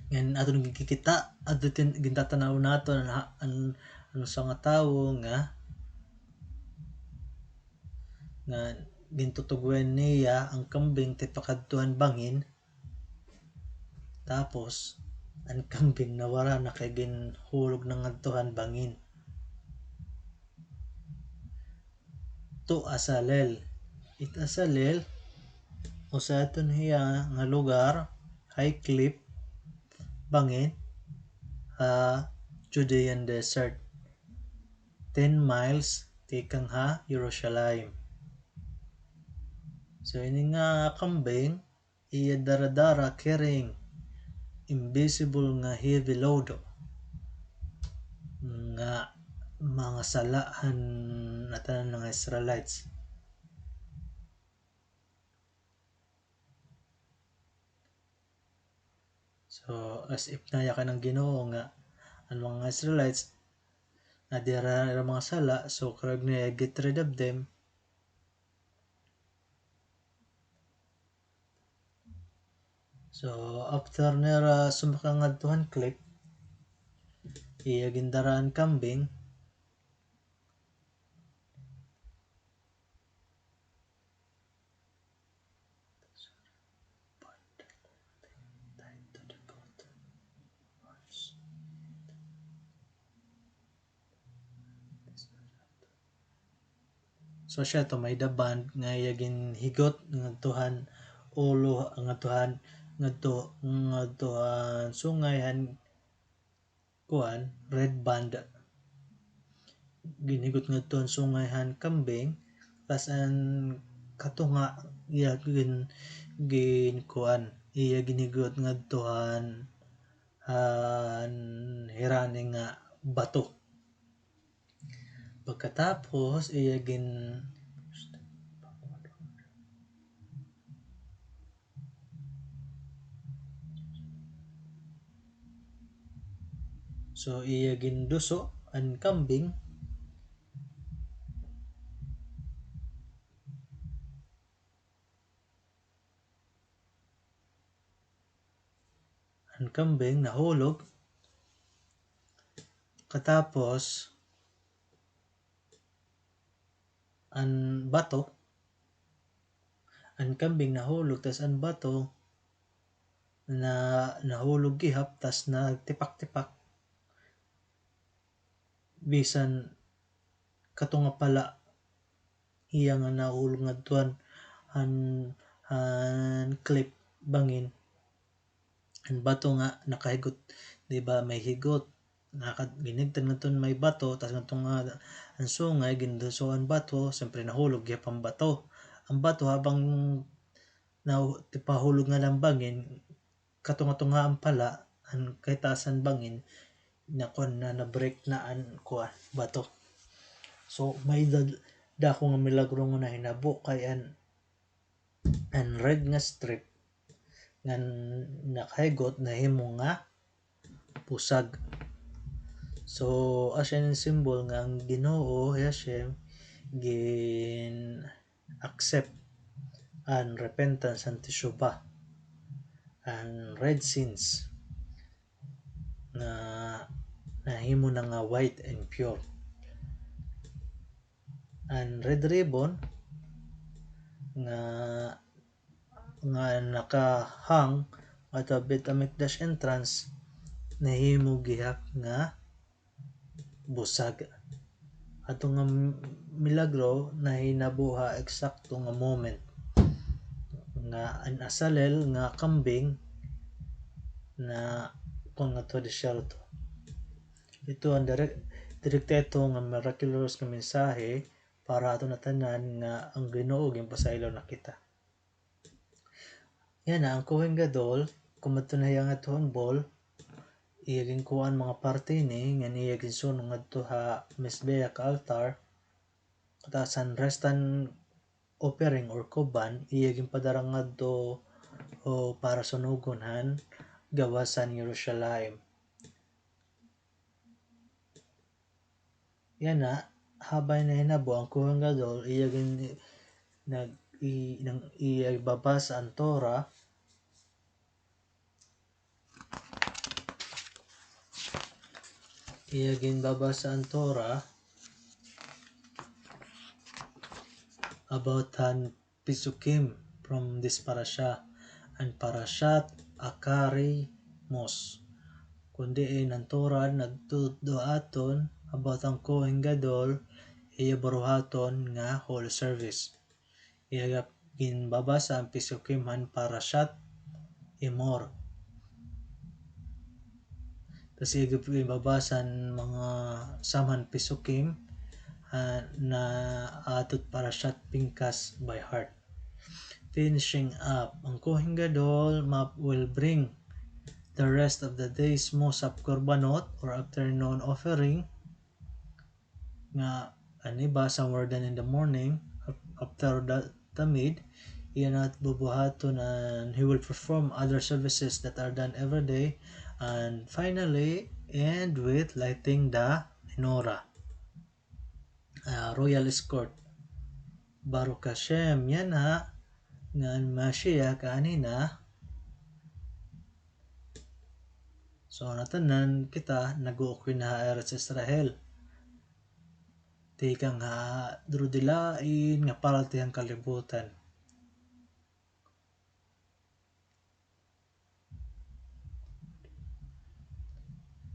Ngan aton gikikita, aton tin-, gintatan-aw naton an, an, an usa nga tawo nga, nga gintutugway niya an kambing tipakadto han bangin. Tapos, an kambing nawara na kay ginhulog na ngadto han bangin. To Azazel. It Azazel, usa iton hiya nga lugar, high cliff, bangin, ha Judean desert. Ten miles tikang ha Jerusalem. So, ini nga kambing, iya dara-dara, carrying invisible nga heavy load nga mga sala han ngatanan nga Israelites. So, as if nayakan an Ginoo nga an mga Israelites, nadira ira mga sala, so karuyag niya get rid of them. So, after nira sumakay ngadto han cliff, iya gindara an kambing. So, siya to may-ada band nga iya ginhigot ngadto han ulo, ngadto han, ngadto, ngadto han sungay han kuan, red band. Ginhigot ngadto han sungay han kambing, tas an katunga iya gin-, gin-, kuan, iya ginhigot ngadto han, han hirani nga bato. Pagkatapos, iya gin-, so, iya ginduso an kambing. An kambing nahulog. Katapos, an bato, an kambing nahulog, tas an bato na, nahulog gihap, tas nagtipak-tipak. Bisan kato nga pala, iya nga nahulog ngadto han, han, han cliff, bangin. An bato nga nakahigot, di ba, may higot. Naka-, ginhigtan ngadto may bato, tas ngadto nga an sungay, ginduso an bato, siyempre nahulog gihap an bato. An bato habang na-, tipahulog nga an bangin, katunga-tunga an pala, an kahitaas an bangin, nakuan na, na-break na an kuan, bato. So, may dad-, dako nga milagro nga nahinabo kay an, an red nga strip nga nakahigot nahimo nga busag. So, asya an symbol nga an Ginoo, Hashem, gin-accept an repentance, an teshuvah, an red sins nga nahimo na nga white and pure. An red ribbon nga, nga nakahang ato Beit Hamikdash entrance, nahimo gihap nga busag. Ato nga m-, milagro nahinabo ha eksakto nga moment nga an Azalel nga kambing na kuan ngadto ha disyerto. Ito an direk-, direkta ito nga miraculous nga mensahe para ato natanan nga an Ginoo ginpasaylo na kita. Yana, an Kohen Gadol, kumadto na hiya ngadto han bol, iya ginkuha an mga parte ini, ngan iya ginsunog ngadto ha Mizbeach altar, tas an rest han offering or korban, iya ginpadara ngadto, o, para sunugon han gawas han Yerushalayim. Yana, habay nahinabo an Kohen Gadol, iya gin-, nag-, i-, nang iya babasa an Torah, iya ginbabasa an Torah about han Pesukim from this parasha, an Parashat Akharei Mot. Kon diin an Torah nagtutdo aton about han Kohen Gadol, iya buruhaton nga holy service. Iya ginbabasa an Pesukim han Parashat Emor. Tas iya gin-, ginbabasa an mga samhan Pesukim, ah, na ato hit Parashat Pinchas by heart. Finishing up, an Kohen Gadol ma-, will bring the rest of the day's Musaf Korbanot or afternoon offering, nga an iba somewhere done in the morning, af-, after the tamid, iya na bubuhaton, and he will perform other services that are done every day, and finally end with lighting the menorah. Ah, royal escort. Baruch Hashem, yana nga an Mashiach aanhi na. So, natanan kita nag-uukoy na ha Eretz Israel. Tikang ha durudilain nga parte han kalibutan.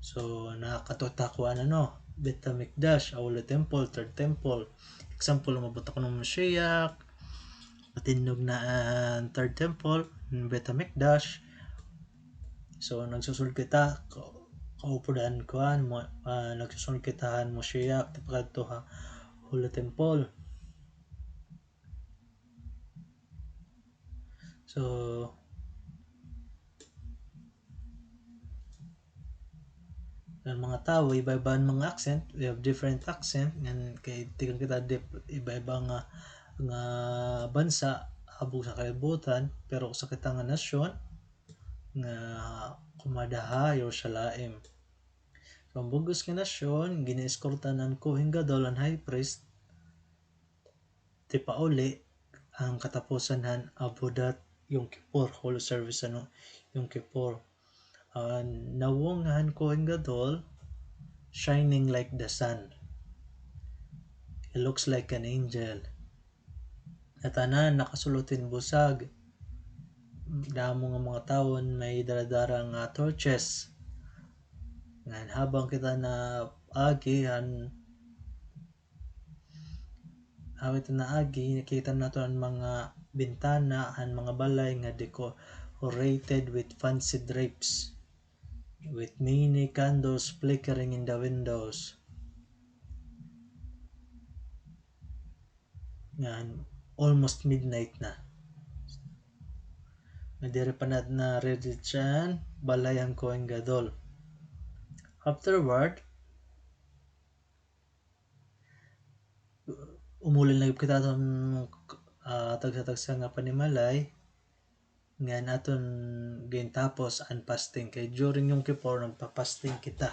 So, nakatutok ha kuan, ano, Beit Hamikdash, Holy Temple, Third Temple. Example, umabot na kuno an Mashiach, matindog na an Third Temple, an Beit Hamikdash. So, nagsusul kita, ka-, kaupod han kuan, mo-, ah, nagsusul kita han Mashiach, tipakadto ha Holy Temple. So, an mga tawo, iba-iba an mga accent, we have different accent, ngan kay tikang kita dip-, iba-iba nga, nga bansa, ha bug-os nga kalibutan, pero usa kita nga nasyon, nga kumada ha Yerushalayim. So, an bug-os nga nasyon, gin-eskortan han Kohen Gadol, an high priest, tipauli an katapusan han Avodat Yom Kippur, holy service han Yom Kippur. An nawong han Kohen Gadol, shining like the sun. He looks like an angel. Ngatanan nakasul-ot hin busag. Damo nga mga tawo an may dara-dara nga torches. Ngan habang kita naagi han, habang kita naagi, nakita naton an mga bintana han mga balay nga decorated with fancy drapes, with many candles flickering in the windows. Ngan almost midnight na. Nga diri pa nat-, na-reach an balay han Kohen Gadol. Afterward, umuli na gihap kita aton, ah, tagsa-tagsa nga panimalay. Ngan aton gintapos an fasting. Kay during Yom Kippur, nagpa-fasting kita.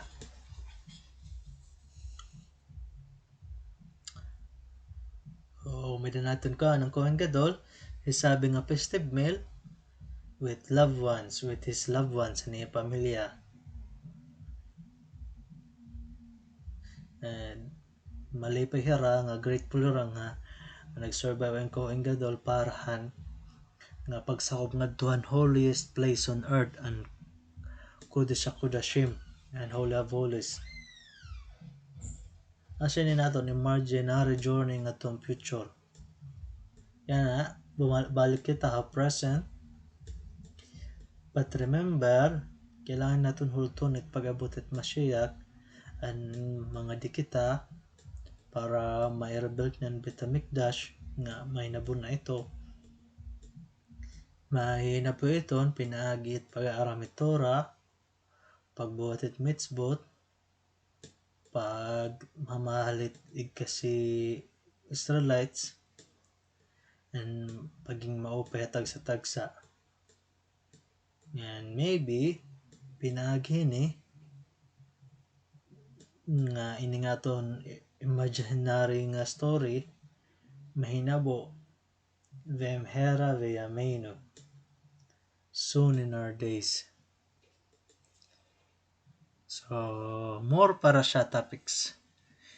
O, may-ada naton kuan, an Kohen Gadol, he's having a festive meal with loved ones, with his loved ones, an iya pamilya. And malipay hira nga grateful hira nga nag-survive an Kohen Gadol para han nga pagsakob ngadto han holiest place on earth, an Kodesh HaKodashim, an Holy of Holies. Asya ini an aton imaginary journey ngadto han future. Yana, bumal-, balik kita ha present. But remember, kailangan naton hulton it pag-abot it Mashiach, an mga dikita, para ma-rebuild an Beit Hamikdash nga mahinabo na ito. Mahinabo iton pinaagi it pag-aaram it Torah, pagbuhat it mitzvot, pagmamahal it igkasi Israelites, and pagiging maupay ha tagsa-tagsa. And maybe, pinaagi hini nga ini nga aton imaginary nga story, mahinabo, במהרה בימינו, soon in our days. So, more parasha topics.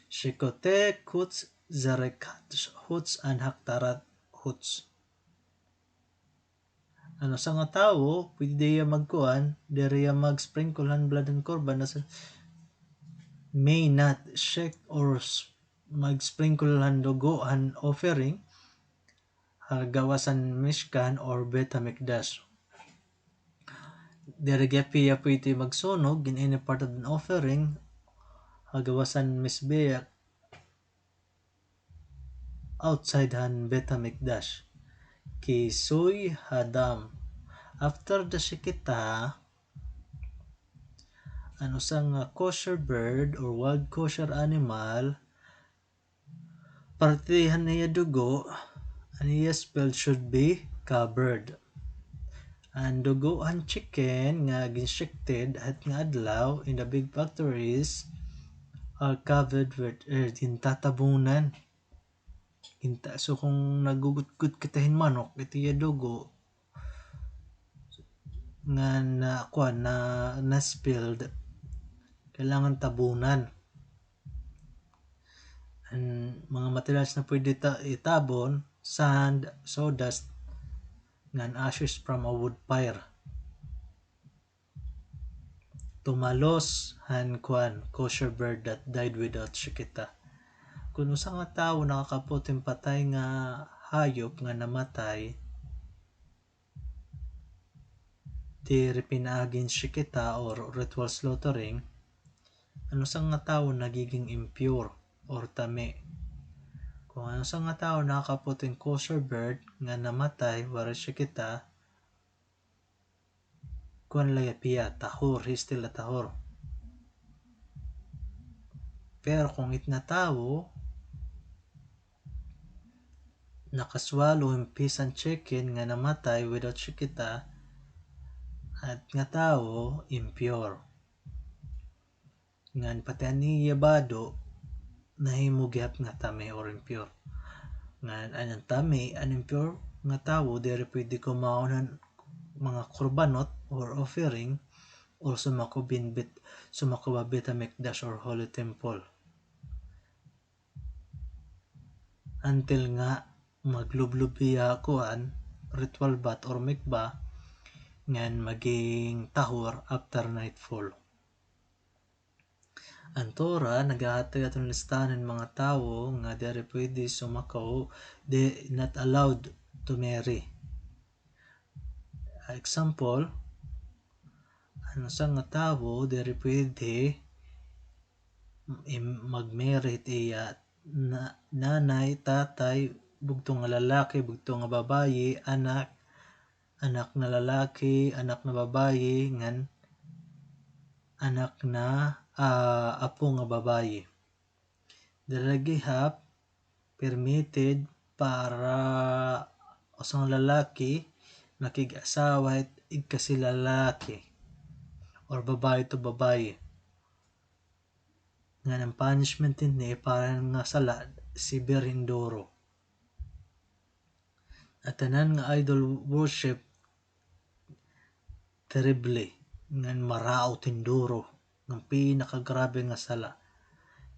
שוקטי קוץ, זריקת קוץ and הכתרת קוץ. An usa nga tawo, pwede hiya magkuan, diri hiya mag-sprinkle han blood han korban, nasa, may not shake or s-, mag-sprinkle han dugo han offering, ha gawas han Mishkan or Beit Hamikdash. Diri gihap hiya pwede magsunog in any part of an offering, ha gawas han Mizbeach, outside han Beit Hamikdash. כיסוי הדם. After the Shechita, an usa nga kosher bird or wild kosher animal, parte han iya dugo, an iya spill should be covered. An dugo han chicken nga gin-shechted ha it nga adlaw in the big factories are covered with earth, gintatabunan. Ginta-, so, kung naggugutgot kita hin manok, it iya dugo nga na, kuan, na, na-spilled, kailangan tabunan. An mga materials na pwede ta-, itabon, sand, sawdust, ngan ashes from a wood fire. Tumalos han kuan, kosher bird that died without shechita. Kun usa nga tawo nakakapot hin patay nga hayop nga namatay, diri pinaagi hin shechita or ritual slaughtering, an usa nga tawo nagiging impure or tame. Kung an usa nga tawo nakakapot hin kosher bird nga namatay, waray shechita, kuan la hiya piya, tahor, he's still a tahor. Pero kung it nga tawo nakaswallow hin piece han chicken nga namatay without shechita, it nga tawo impure. Ngan pati an iya bado nahimo gihap nga tame or impure. Ngan an tame, an impure nga tawo, diri pwede kumaon han mga korbanot or offering or sumakob hin Beit, sumakob ha Beit Hamikdash or Holy Temple. until nga maglublob hiya kuan, ritual bath or mikvah, ngan maging tahor after nightfall. An Torah nagahatag aton listahan hin mga tawo nga diri pwede sumakaw, di, not allowed to marry. Example, an usa nga tawo diri pwede im-, mag-marry hit iya na-, nanay, tatay, bugto nga lalaki, bugto nga babayi, anak, anak na lalaki, anak na babayi, ngan anak na, ah, apo nga babayi. Diri la gihap permitted para usa nga lalaki makig-asawa hit igkasi lalaki or babayi to babayi. Ngan an punishment dinhi para nga sala, severe hin duro. An tanan nga idol worship, terrible, ngan maraot hin duro, ngan pinakagrabe nga sala.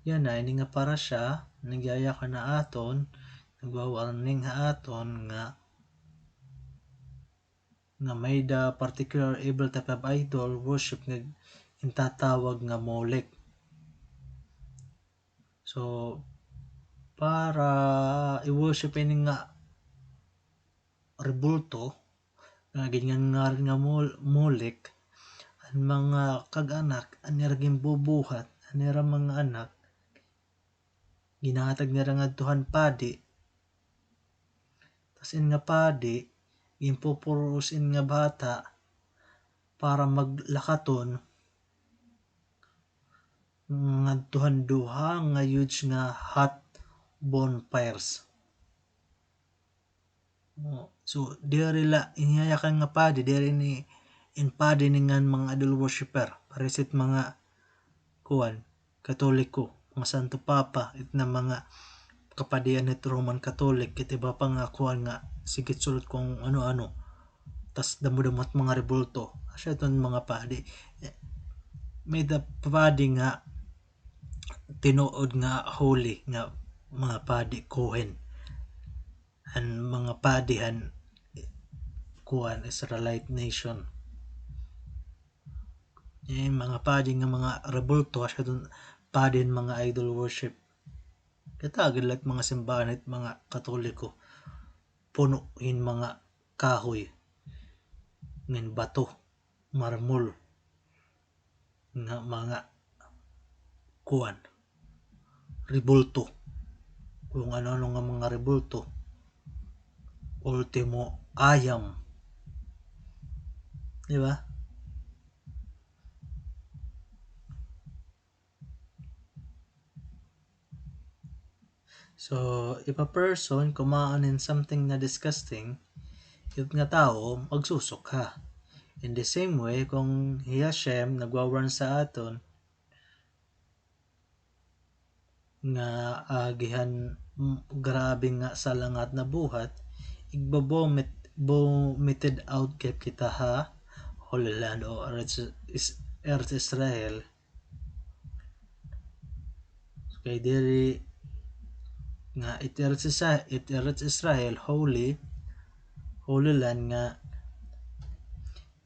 Yana, ini nga parasha, nagyayakan ha aton, nagwa-warning ha aton nga, nga may-ada particular evil type of idol worship nga gintatawag nga Molech. So, para i-worship ini nga rebulto, nga ginngangaran nga Mol-, Molech, an mga kag-anak, an ira ginbubuhat, an ira mga anak, ginahatag nira ngadto han padi. Tas in nga padi, ginpupuros in nga bata para maglakaton ngadto han duha nga huge nga hot bonfires. O, so, diri la, in yayakan nga padi, diri ini in padi ini ngan mga idol worshipper. Pareho hit mga, kuan, Katoliko, mga Santo Papa, it na mga kapadian hit Roman Catholic, it iba pa nga kuan nga, sige it sulod kon ano-ano. Tas damo-damo it mga rebulto. Asya iton mga padi. Eh, may-ada padi nga tinuod nga holy nga mga padi, Kohen. An mga padi han, kuan, Israelite nation. Eh, mga padi nga mga rebulto, asya iton padi han mga idol worship. Kita gid la it mga simbahan hit mga Katoliko, puno hin mga kahoy, ngan bato, marmol, nga mga kuan, rebulto. Kon ano-ano nga mga rebulto. Ultimo, ayam. Di ba? So, if a person kumaon hin something na disgusting, it nga tawo magsusok ha. In the same way, kon hi Hashem nagwa-warn sa aton nga agi han, mm, grabe nga sala nga aton nabuhat, igbo-vomit-, vomited out gihap kita ha Holy Land o Eretz Is-, Eretz Israel. Kay diri nga it Eretz Isra-, it Eretz Israel, holy, Holy Land nga,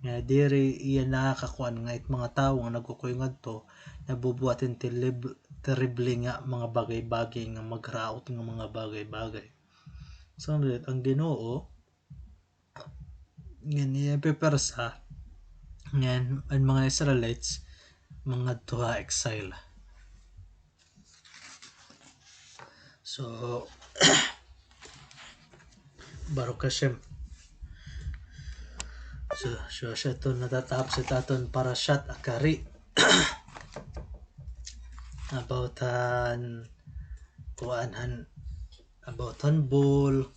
nga diri iya nakakakuan nga it mga tawo nga nagkukuy ngadto, nabubuhat hin terib-, terrible nga mga bagay-bagay, nga magraot nga mga bagay-bagay. So, an Ginoo, ngan iya ipipersa, ngan an mga Israelites, mangadto ha exile. So, Baruch Hashem. So, so, asya iton natatapos it aton Parashat Akari. About han, kuan han, about han bull.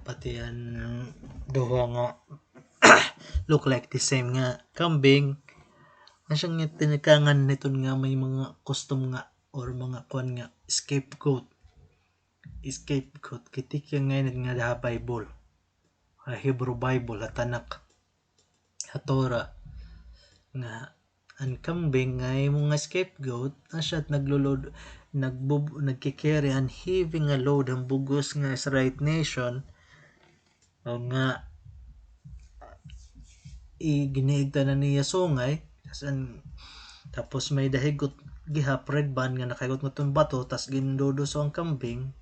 Pati an duha nga look like the same nga kambing. Asya nga tinikangan hiton nga may mga custom nga or mga kuan nga scapegoat. Scapegoat. Kay tikang ngay-an nga ha Bible. Ha Hebrew Bible, ha Tanakh, ha Torah. Nga an kambing nga imo nga scapegoat, asya it naglulod-, nagbub-, nagki-carry an heavy nga load han bug-os nga Israelite nation, o nga, i-, giniigtan na niya sungay, tas an, tapos may-ada higot gihap, red band nga nakahigot ngadton bato, tas ginduduso an kambing,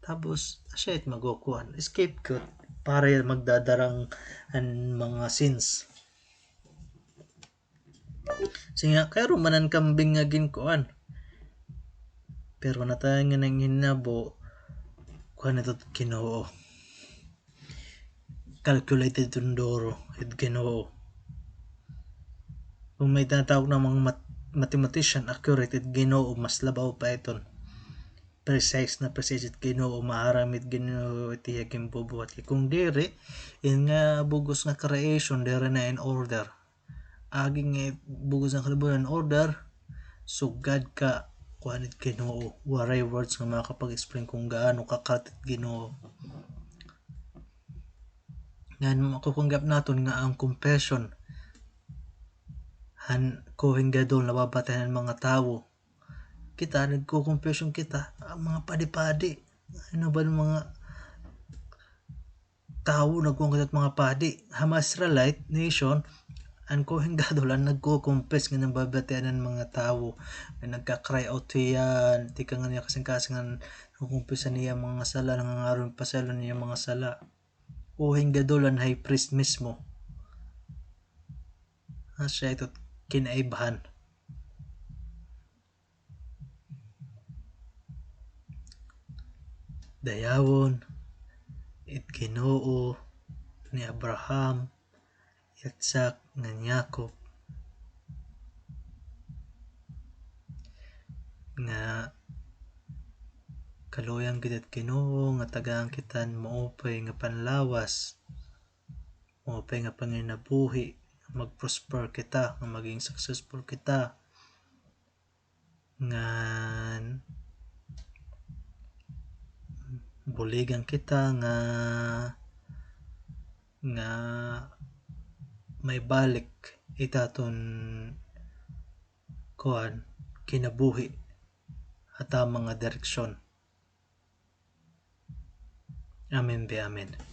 tapos siya it magkukuan, scapegoat, para magdadara han mga sins. Sige nga, kay aro man an kambing nga ginkuan. Pero natayan nga nanghinabo, kuan ito Ginoo. Calculated iton duro, it Ginoo. Kon may tinatawag na mga mat-, mathematician, accurate it Ginoo, mas labaw pa iton. Precise na precise it Ginoo, maaram it Ginoo, it iya ginbubuhat. Kay kon diri, in nga bug-os nga creation, diri na in order. Agi nga bug-os nga kalibutan in order, sugad ka, kuan it Ginoo. Waray words nga makapag-explain kon gaano ka-craft it Ginoo. Ngan makukuan gihap naton nga an confession han Kohen Gadol nababatian han mga tawo. Kita, nagko-confession kita, an mga padi-padi. Ano ba an mga tawo, nagkuan kita hit mga padi? Ha mga Israelite nation, an Kohen Gadol an nagko-confess nga nababatian han mga tawo. Nga nagka-cry out hiya, tikang an iya kasingkasing, nagko-confess han iya mga sala, nangangaron pasaylo han iya mga sala. Kohen Gadol an high priest mismo. Asya ito kinaibahan. Dayawon it Ginoo ni Abraham, Yitzhak, ngan Yaakov, nga kaluoyan kita hit Ginoo, nga tagaan kita hin maupay nga panlawas, maupay nga panginabuhi, nga mag-prosper kita, nga maging successful kita, ngan buligan kita nga, nga maibalik it aton, kuan, kinabuhi ha tama nga direksyon. Amen be amen.